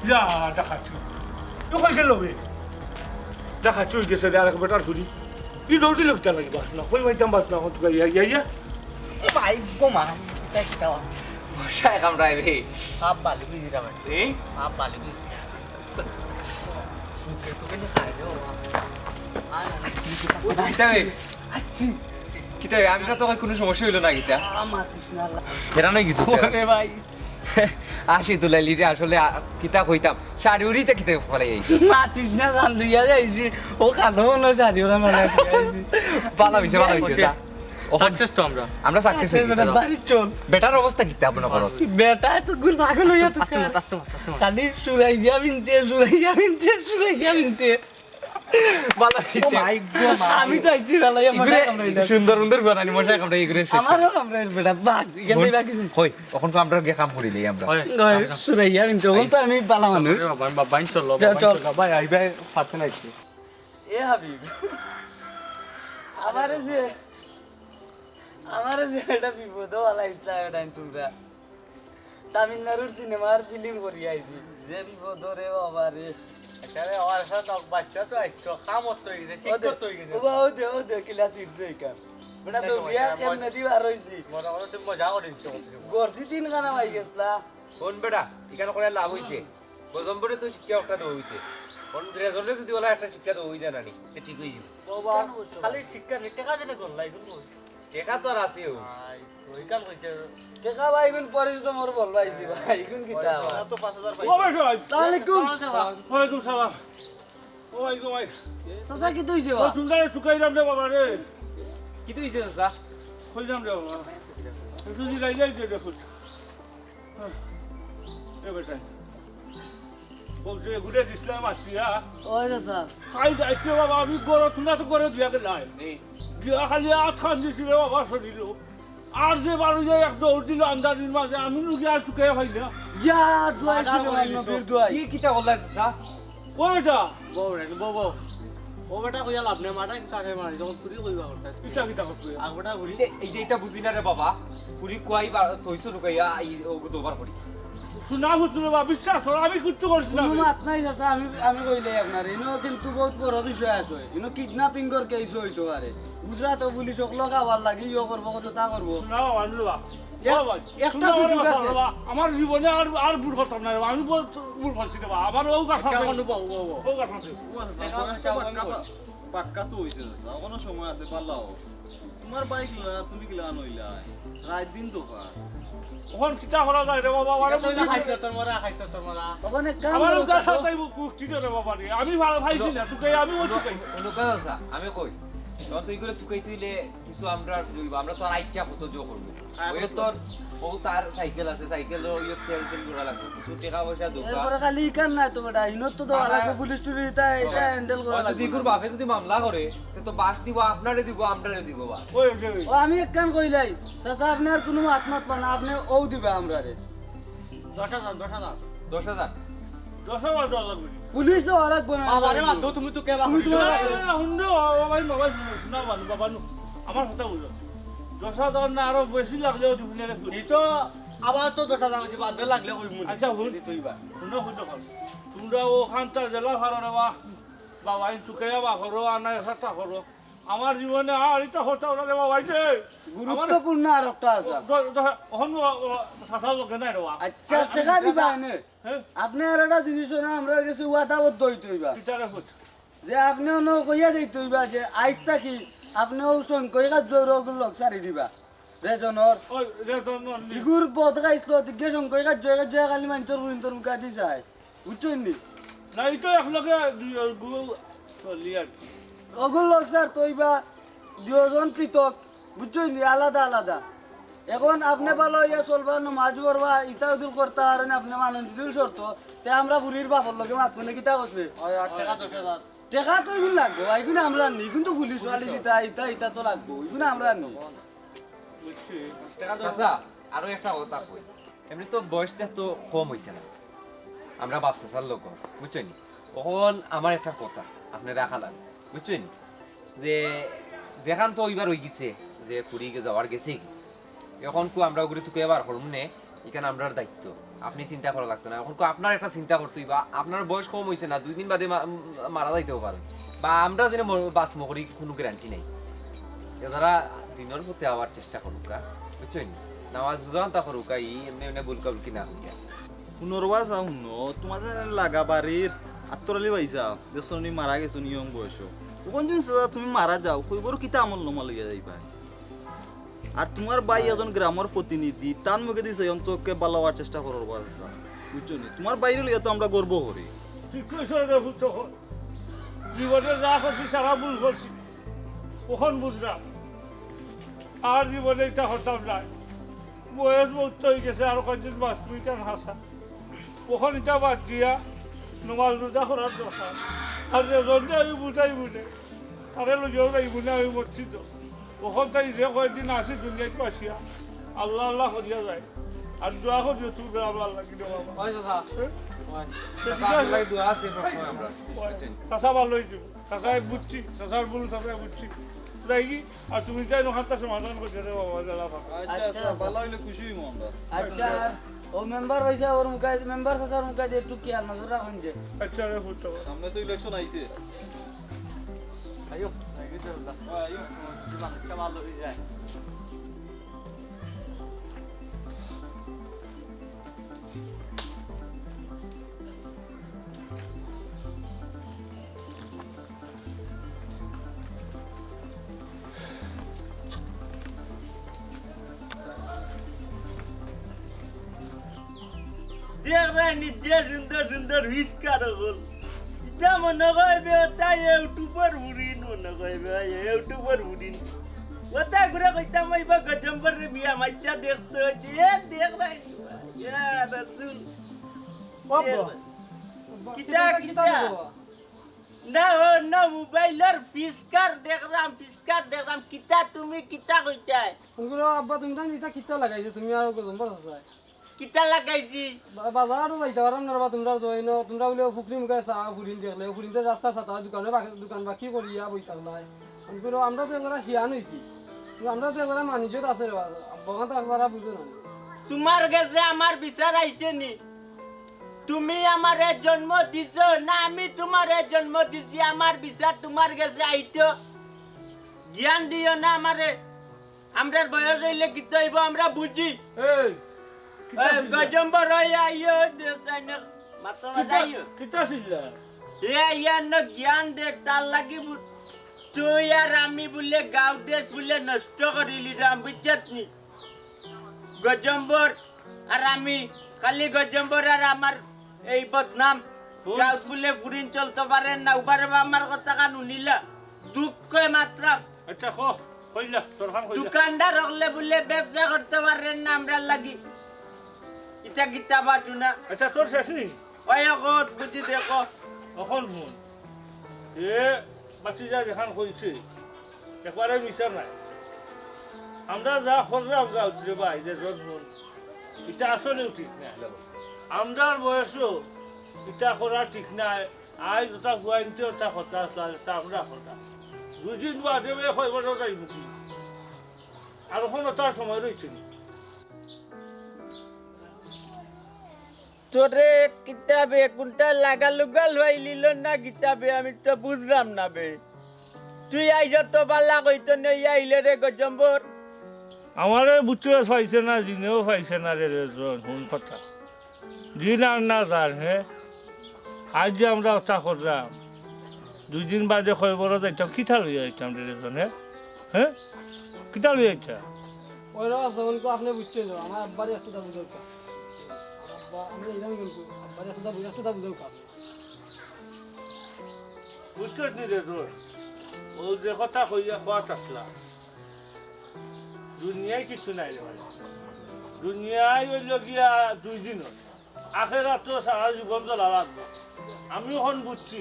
ইয়া, ডাকাত। তো কই গেল বে? ডাকাত চুরি গেছে রে, আরেক বেটার ফুড়ি। ই দৌড়ি লোক চালাই বাস না, কই মাইতাম বাস না, কত ইয়া, ইয়া, ইয়া। ও ভাই, গো মা, ইটা কিতা? মশায় কামড়ায় বে। সাপ বালি বুঝি রে ভাই। এই? সাপ বালি বুঝি। সুখে সুখে তো খাই রে বাবা। আর কিতা বে? আচ্ছি। কিতা বে? আমি না তো কোনো সমস্যা হইলো না কিতা? আ, মাতিস না, আল্লাহ। হেরান হয়ে গেছো তো? ওরে ভাই। আসি দুলাইলি রে, আসলে, আ, কিতা কইতাম, শাড়ি উড়িতে কিতা ফলাই আইছি। মাতিস না, জান লইয়া যাইছি। ও কালো মনে হয় শাড়ি ওরা মানে আইছি। ভালা হইছে, ভালা হইছে, যা। অখন success তো আমরা। আমরা success হয়ে গেছি। বাড়ি চল। বেটার অবস্থা কিতা আপনার খরচ? বেটা তো গুল পাগল হইয়া তো আস্তে মাত, আস্তে মাত, আস্তে মাত। খালি সুরাইয়া বিনতে, সুরাইয়া বিনতে, সুরাইয়া বিনতে। ভালা হইছে। ও মাই গো, মা। আমি তো আইছি ভালাই, মশায় কামড়াইলো। সুন্দর সুন্দর বানানি, মশায় কামড়াই এগুরে শেষ। আমারও কামড়াইল বেটা, বাঘ, এখান থেকে বাঘ কিছু। কই, অখন তো আমরা গিয়ে কাম করি লই আমরা। হয়। সুরাইয়া বিনতে, অখন তো আমি ভালা মানুষ। বাবা, বাবা, বাবা, চল, চল, বাবা, চল। চল, ভাই, আই ভাই, ফাতে নাইছে। এ হাবিব, আমারে যে, আমারে যে এটা বিপদ ফালাইছলা, এটা তোমরা। তামিলনাড়ুর সিনেমার film করি আইছি। যে বিপদ রে বাবা রে। আচ্ছা রে, ওর সাথে তো বাচ্চা তো আইছো, কামত তো হয়ে গেছে, ও দে, শিক্ষক তো হয়ে গেছে। ও বা, ও দে, ও দে, class six এ এখান। বেটা, এই তো সময় দৌড়িয়া এটা কেমনে মজা, দি বার হইছি। মজা করে তুমি মজা করে দিচ্ছ। গর্জি তিন খানা পাই গেছলা। কোন বেটা? এখানে করে লাভ হইছে? গজম্বরে তো শিক্ষা একটা দেওয়া হইছে। কোন রেজল্টে যদি ওলা একটা শিক্ষা দেওয়া হইছে না নি, তে ঠিক হয়ে যাবে। বাবা, খালি শিক্ষা নেই, টেকা দিলে করলা, এখন কই? টেকা তো আর আছে ও। আই, ওই কাম কইছে। টেকা ভাই, এখন পরিশ্রম ওর বল পাইছি ভাই, এখন কিতা আবার? আমার তো পাঁচ হাজার পাইছি। ও ভাই, সালাম। আসসালামু আলাইকুম। ওয়ালাইকুম সালাম। ও ভাই গো ভাই। চাচা, কিতা হইছে ও বা? তুমি তারে টুকাইলাম রে বাবা রে। কিতা হইছে চাচা? কইলাম রে বাবা। একটু জিগাই যাই যে দেখুন। এ বেটা। বলছে, ঘুরে দিছিলাম আজকে, হ্যাঁ? ওই রে স্যার। খাই যাইছে বাবা, আমি গরো, তোমরা তো গরো দিয়া গেলাই। নেই। গিয়া খালি আত খান দিছি রে বাবা, শরীরও। আর যে বারো যায় এক দৌড় দিল আন্দাজির মাঝে, আমি নুকি আর টুকে পাই না। ইয়া, দোয়াই মাথা ছিল, করে নবীর দিছো। দোয়াই। কি কিতা বললা, চাচা? ও বেটা। বউ রে, বউ, বউ। ও বেটা কইয়া লাভ নেই, মাথা কিছু আগে মারি, যখন চুরি কইবা করতে। কিতা কিতা করতে? আর বেটা ঘুরি। এই যে এটা বুঝি না রে বাবা, চুরি কই বা থইছো লুকাইয়া, এই ও দোবার করি। শোনা হুজুর বাবা, বিশ্বাস করো, আমি কিচ্ছু করছি না। কোনো মাত নাই চাচা, আমি, আমি কইলাই আপনার, ইনো কিন্তু বহুত বড় বিষয় আছে। ইনো kidnapping এর case হইতো পারে। গুজরাট পুলিশ অকলক আওয়ার লাগি ইয়ো করবো, কত তা করবো। শোনা বাবা, শোনা বাবা। এক-, ও ভাই, একটা শোনা সুযোগ বাবা, আছে। বাবা, আমার জীবনে আর, আর ভুল করতাম না রে বাবা, আমি বহুত ভুল করছি রে বাবা, আমার ও কথা আছে। ও কথা আছে। ও আছে, স্যার, বয়স তো পাক্কা, পাক্কা তো হইছে, স্যার, এখনো সময় আছে, পাল্লাও। তোমার ভাই কিলা, তুমি কিলা নইলা? রাইত দিন তো কার। অখন কিতা করা যায় রে বাবা, আমারে এটা তো অইলো বুঝি খাইছ তোর মরা, খাইছ তোর মরা। অখন এক কাম আমারে করো, উদার চাচা। সাতাই বুক, বুক চিনে রে বাবা রে। আমি ভালো ভাইছি না, তুই কই আমি ওই তুই কই। অনুকা চাচা, আমি কই। তখন তুই করে তুই কই তুইলে কিছু আমরা জুইব, আমরা তো আর আইচ্ছা কত জো করবো। হ্যাঁ, ওই বুঝলাম। তোর, ও তার সাইকেল আছে, সাইকেল ওই তেল তেল করা লাগবে, কিছু টাকা পয়সা দরকার। এরপরে খালি ইকান না তো বেটা, হিনত তো দেওয়া লাগবে, পুলিশ টুলিশ এটা, এটা হ্যান্ডেল করা লাগবে। দিগুর বাপে যদি মামলা করে, তে তো বাস দিব, আপনারে দিব, আমরারে দিব বাস। ওই, ওই, ওই। ও আমি এক কান কইলাই, চাচা আপনি আর কোনো মাত মাত পান না, আপনি ও দিবে আমরারে। দশ হাজার, দশ হাজার। দশ হাজার? দশ হাজার দেওয়া লাগবে নি? পুলিশ তো লাগবে না। বাবা রে বাবা, তুমি তো কে বাবা? তুমি তো না, না, না, হুনো, ও ভাই, বাবা, হুনো, শোনা, বাবা, বাবা, নু, আমার কথা বুঝো। দশ হাজার না, আরো বেশি লাগলেও তুমি রে। ই তো আবার তো দশ হাজার হইছে, বাদ লাগলে ওই মুনি। আচ্ছা, হুন। তুই বা। হুনো, হুনো, হুনো। তোমরা ওখানটা জেলা ভালো রে বা। বাবা, এই তুকে বা করো, আর না এসাটা করো। আমার জীবনে আর এটা হতে ওরা রে বাবা, এই যে। গুরুত্বপূর্ণ আর একটা আছে। দ-, দ-, অহন ও, ও, চাচার লগে নাই রে বা। আচ্ছা, আর আমি টাকা দিবা এনে। হ্যাঁ? আপনি আর একটা জিনিস না, আমরা গেছি ওয়াদাবদ্ধ হইতে হইবা। কিতারে হুত? যে আপনি অন্য কইয়া যাইতে হইবা যে আইজ থাকি আপনি ও শঙ্কই কাজ জোর ওগুলো লোক সারি দিবা। রেজনর। ওই, রেজনর নি। ইগুর বদ গাইছিল, দিকে শঙ্কই কাজ জয় কাজ জয় খালি মানছর গুরিন্তর মুখা দি যায়। বুঝছইন নি? না, এই তো এক লগে দুই, ওই গু-, চলি আর কি। ওগুলো লোক স্যার তো হইবা দুজন পৃথক। বুঝছইন নি? আলাদা আলাদা। এখন আপনি ভালো হইয়া চলবা, নমাজ পড়বা, ইতা উদুল করতা পারেন, আপনি মানুষ যদি শর্ত, তে আমরা বুড়ির বাপর লগে মাত মানে কিতা করবে? ওই আট টাকা দশ হাজার। টেকা তো এগুন লাগবো, এগুন আমরা নি, কিন্তু পুলিশ ওয়ালি যেটা, ইতা, ইতা তো লাগবো, এগুন আমরা নি। বুঝছি। টেকা দশ হাজার। চাচা, আরো একটা কথা কই। এমনি তো বয়সটা তো কম হইছে না, আমরা বাপ চাচার লোক, বুঝছইন নি? অখন আমার একটা কথা, আপনি রাখা লাগবে, বুঝছইন নি? যে যেখান তো ওইবার হই গেছে, যে ফুরি যাওয়ার গেছে কি, এখন কু আমরা ওগুলি তুকে এবার করমু নে, এখানে আমরার দায়িত্ব। আপনি চিন্তা করা লাগতো না। এখন কু আপনার একটা চিন্তা করতে হইবা, আপনার বয়স কম হইছে না, দুই দিন বাদে মা-, উম, মারা যাইতেও পারে। বা আমরা যেন ম-, বাঁচমু করি কোনো গ্যারান্টি নাই। এ যারা দিনের পথে আওয়ার চেষ্টা করুকা, বুঝছইন? নামাজ রোজা আনতা করুকা, ই এমনি এমনি ভুলকা ভুলকি না করিয়া। পুনর্বাসা হুনো, তোমার যে লাগা বাড়ির আত্তর আলী ভাইসা, বেসনি মারা গেছো নিয়ম বয়স। ওখান দিন সাজা তুমি মারা যাও, কই বড় কিতা আমল নমা লইয়া যাইবা? আর তোমার ভাই একজন গ্রামের প্রতিনিধি, তার মুখে দিছে অন্তকে বালা হওয়ার চেষ্টা করার কথা, বুঝছো নি? তোমার বাইরে লইয়া তো আমরা গর্ব করি। ঠিক কইছো রে পুত্র। জীবনে যা করছি, সারা ভুল করছি। অখন বুঝলাম, আর জীবনে এটা করতাম না। বয়স বহুত হয়ে গেছে, আর কয়দিন বাঁচবো, এটা হাসা। অখন এটা বাদ দিয়া নমাজ রোজা করার দরকার। আর যে জনটা আমি বুঝাই বুঝে, তারে লইয়াও যাইব না, আমি মসজিদ। অখন তাই যে কয়দিন আছি দুনিয়াত বাঁচিয়া, আল্লাহ আল্লাহ করিয়া যায়। আর দোয়া করিও তুমি আল্লাহ লাগি দেবো বাবা। ওই চাচা। হ্যাঁ? ওই। তো ঠিক চাচা, আছে। আপনার দোয়া আছে সবসময় আমরা। ওই। বুঝছেন? চাচা ভালো হয়ে যাবো। চাচায় বুঝছি, চাচার ভুল চাচায় বুঝছি। যাই কি? আর তুমি যাই ওখানটা সমাধান করতে দেবো বাবা, যারা ফাঁকা। আচ্ছা, আচ্ছা, আচ্ছা। ভালো হইলে খুশি হইবো আমরা। আচ্ছা, আর ও মেম্বার হইছে, ওর মুখে, মেম্বার চাচার মুখে যে একটু খেয়াল নজর রাখুন যে। আচ্ছা, রে ফুটবল। সামনে তো ইলেকশন আইছে। আইও, আইও, চল, যা। হ্যাঁ, আইও। জীবন একটা ভালো হয়ে যায়। দেখরায় নিজে সুন্দর সুন্দর হুইস্কার হল। ইটা মনে কইবে তাই ইউটিউবর বুড়িন মনে কইবে ইউটিউবর বুড়িন। ওটা ঘুরে কইতাম ওই বা গজম্বর রে বিয়া মাইচা দেখতো যে দেখরায়। ইয়া রসুল। বাবা। কিতা, কিতা, কিতা? কিতা? না, ও না, মোবাইলর ফিস্কার দেখলাম, ফিস্কার দেখলাম। কিতা তুমি কিতা কইতায়? আমি কইলাম, আব্বা, তুমি তান ইটা কিতা লাগাইছো? তুমি আর গজম্বর চাচায়। কিতা লাগাইছি? বা-, বাজারও যাইতা পারলাম না রে বা, তোমরা তো এই ন-, তোমরা বলে ফুকরি মুখে চা, ফুরিন দেখলে, ফুরিনতে রাস্তা ছাতা, দোকানে বাকি, দোকান বাকি করিয়া বই থাকলাই। আমি কইলাম, আমরা তো এগুলা শিয়ান হইছি। কিন্তু আমরা তো এগুলা মানিজ্যত আছে রে বা, বগান তো আপনারা বুঝো না। তোমার গেছে আমার বিচার আইছে নি? তুমি আমারে জন্ম দিছো না আমি তোমারে জন্ম দিছি? আমার বিচার তোমার গেছে আইতো। জ্ঞান দিও না আমারে। আমরার বয়স হইলে কিতা হইব আমরা বুঝি। এই, কিতা এই, ছিলা? গজম্বর হইয়া আইও, দে-, তাই না, মাথা কিতা, বাজাইও। কিতা ছিলা? এ আইয়া ন জ্ঞান দে, তার লাগি বু-, তুই আর আমি বুলে গাঁও দেশ বুলে নষ্ট করিলিরাম, বুঝছত নি? গজম্বর আর আমি, খালি গজম্বর আর আমার এই বদনাম। হুন। গাঁওত বুলে ফুরিন চলতো পারের না, উবারে বা আমার কথাখান হুনিলা। দুঃখে মাতরাম। আচ্ছা, ক, কইলা, তোর খান কইলা। দোকানদার অকলে বুলে ব্যবসা করতো পারের না আমরার লাগি। ইতা কিতা বাজু না? আচ্ছা, তোর শেষ নি? ওই অখন বুঝি দেখো। অখন হুন। এ বাতিজা যেখান কইছে, একবারে মিছা নায়। আমরা যা করলাম গাঁওত রে ভাই, যে জন্ম, ইটা আসলেউ ঠিক নায়। আমরার বয়সও ইটা করা ঠিক নায়। আইজ ওটা গুয়াইনতে ওটা কথা আছে, আর এটা আমরা কথা। দুই দিন বাদে ওই কয় বছর যাইব কি? আর অখন ওটার সময় রইছে নি? তোরে কিতাবে কোনটা লাগালুগা লইলিল না কিতাবে, আমি তো বুঝলাম না বে। তুই আইজ তো বালা কইতো নেই আইলে রে গজম্বর। আমারে বুঝতে পাইছে না, জিনেও পাইছে না রে রেজন, হুন কথা। জিন আর না জান, হে? আইজ যে আমরা ওটা করলাম, দুই দিন বাদে কয় বড় যাইতাম, কিতা লইয়া যাইতাম রে রেজন, হে? হে? কিতা লইয়া যাইতাম? ওই রে, তখন কো আপনি বুঝছেন না, আমার আব্বারে একটু দাবি দরকার। আমার আব্বা, আমি এই দাবি করবো, আব্বারে একটু দাবি, একটু দাবি দরকার। বুঝছত নি রে তোর? ও যে কথা কইয়া কওয়াত আসলা, দুনিয়ায় কিছু নাই রে ভাই। দুনিয়ায় অইল গিয়া দুই দিন হয়। আখেরাত তো সারা জীবন জ্বলা লাগবো। আমি অখন বুঝছি,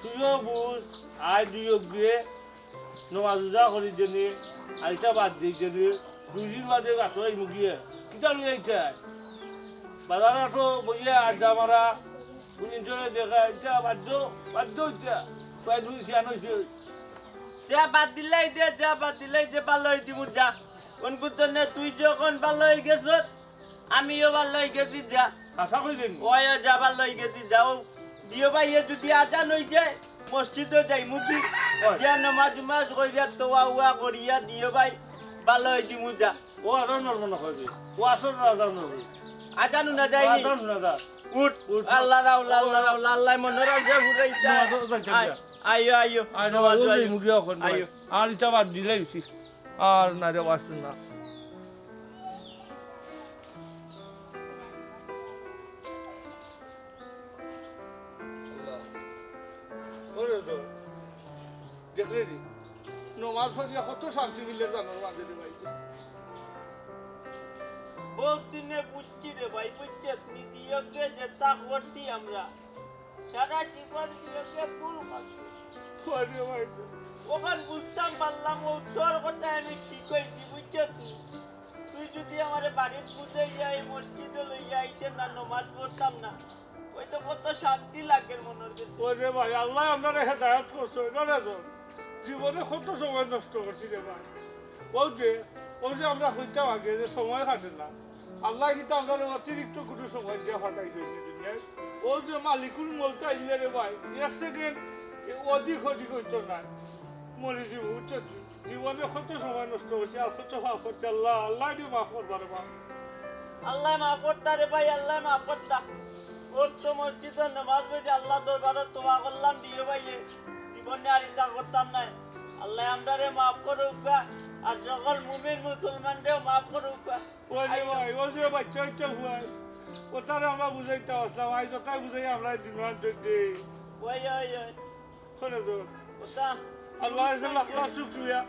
তুইও বুঝ, আয় দুইও গিয়ে নমাজ রোজা করি জেনে, আর ইটা বাদ দেই জেনে, দুই দিন বাদে গাছরাই মুগিয়ে। কিতা লইয়া ইটা? বাজার আটো বইয়া আড্ডা মারা, বুঝিন চলে দেখা, ইটা বাদ দেও, বাদ দেও ইটা। কয় দুই সিয়ান হইছে। যা বাদ দিলাই দে, যা বাদ দিলাই দে, ভালা অই দিমু যা। কোন কুতনে তুই যখন ভালা অই গেছত, আমিও ভালা অই গেছি যা। হাছা কইলে নি? ওই, ওই, যা ভালা অই গেছি যা। ও দিও ভাই, এ যদি আজান অই যায়, মসজিদো যাইমু কি? ওই। গিয়া নমাজ উমাজ করিয়া, তোয়া উয়া করিয়া দিও ভাই, ভালা অই দিমু যা। ও আজান নড়বো না কইবে। ও আসর আজান নড়বে। আজান হুনা যায়নি? আজান হুনা যা। উঠ। উঠ। আল্লাহ রাউলা, আল্লাহ রাউলা, আল্লাহ মনে রাখবে ঘুরাইতা। নমাজ যাইতাম আয়, যা। আইও, আইও। আয়, নমাজ নমাজ যাই আইও। মুগিয়া অখন ভাই। আইও। আর ইটা বাদ দিলাই উচিত। আর না রে, বাঁচতে না। আল্লাহ। ওরে তো, দেখলে নি? নমাজ পড়িয়া কত শান্তি মিলে জানোর মাঝে রে ভাই। বহুত দিনে বুঝছি রে ভাই, বুঝছস নি? দিয়কে যেতা করছি আমরা, সারা জীবন দিয়কে ভুল করছি। ওরে ভাই। অখন বুঝতাম পারলাম, ও তোর কথা আমি ঠিক অইছি, বুঝছস নি? তুই যদি আমারে বাড়িত বুঝাইয়া এই মসজিদো লইয়া আইতে না, নমাজ পড়তাম না, ওই তো কত শান্তি লাগের মনর গেছে। ওরে ভাই, আল্লায় আমরারে হেদায়াত করছে, ওই না রে তোর। জীবনে কত সময় নষ্ট করছি রে ভাই। ওই যে, ওই যে আমরা কইতাম আগে যে সময় কাটে না, আল্লায় কিন্তু আমরারে অতিরিক্ত কুনু সময় দিয়া ফাটাইছে এই দুনিয়ায়। ওই যে মালিকুল মউত আইলে রে ভাই, এক সেকেন্ড অধিক অধিক অইতো না, মরি যাইবো, বুঝছস? জীবনে কত সময় নষ্ট করছি, আর কত পাপ করছি। আল্লাহ, আল্লাহ রে মাফ করবা রে বাপ। আল্লায় মাফ করতা রে ভাই, আল্লায় মাফ করতা। অত মসজিদো নমাজ পড়ি আল্লার দরবারো দোয়া করলাম দিও ভাইয়ে, জীবনে আর ইতা করতাম নায়। আল্লায় আমরারে মাফ করউক্কা, আর সকল মুমিন মুসলমানরেও মাফ করউক্কা। ওই রে ভাই, ওই যে বাচ্চা বাচ্চা হুয়াই, ওটারে আমরা বুঝাইতাম আসলাম, আইজ ওটাই বুঝাই আমরা দিন মান দেখতে। ওই, ওই, ওই। করে দো। ওটা আল্লাহ এসে লাখ লাখ শুক্রিয়া।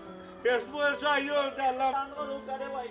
শেষ বয়সে আইও, ওটা আল্লাহ। দান করো, কারে ভাই।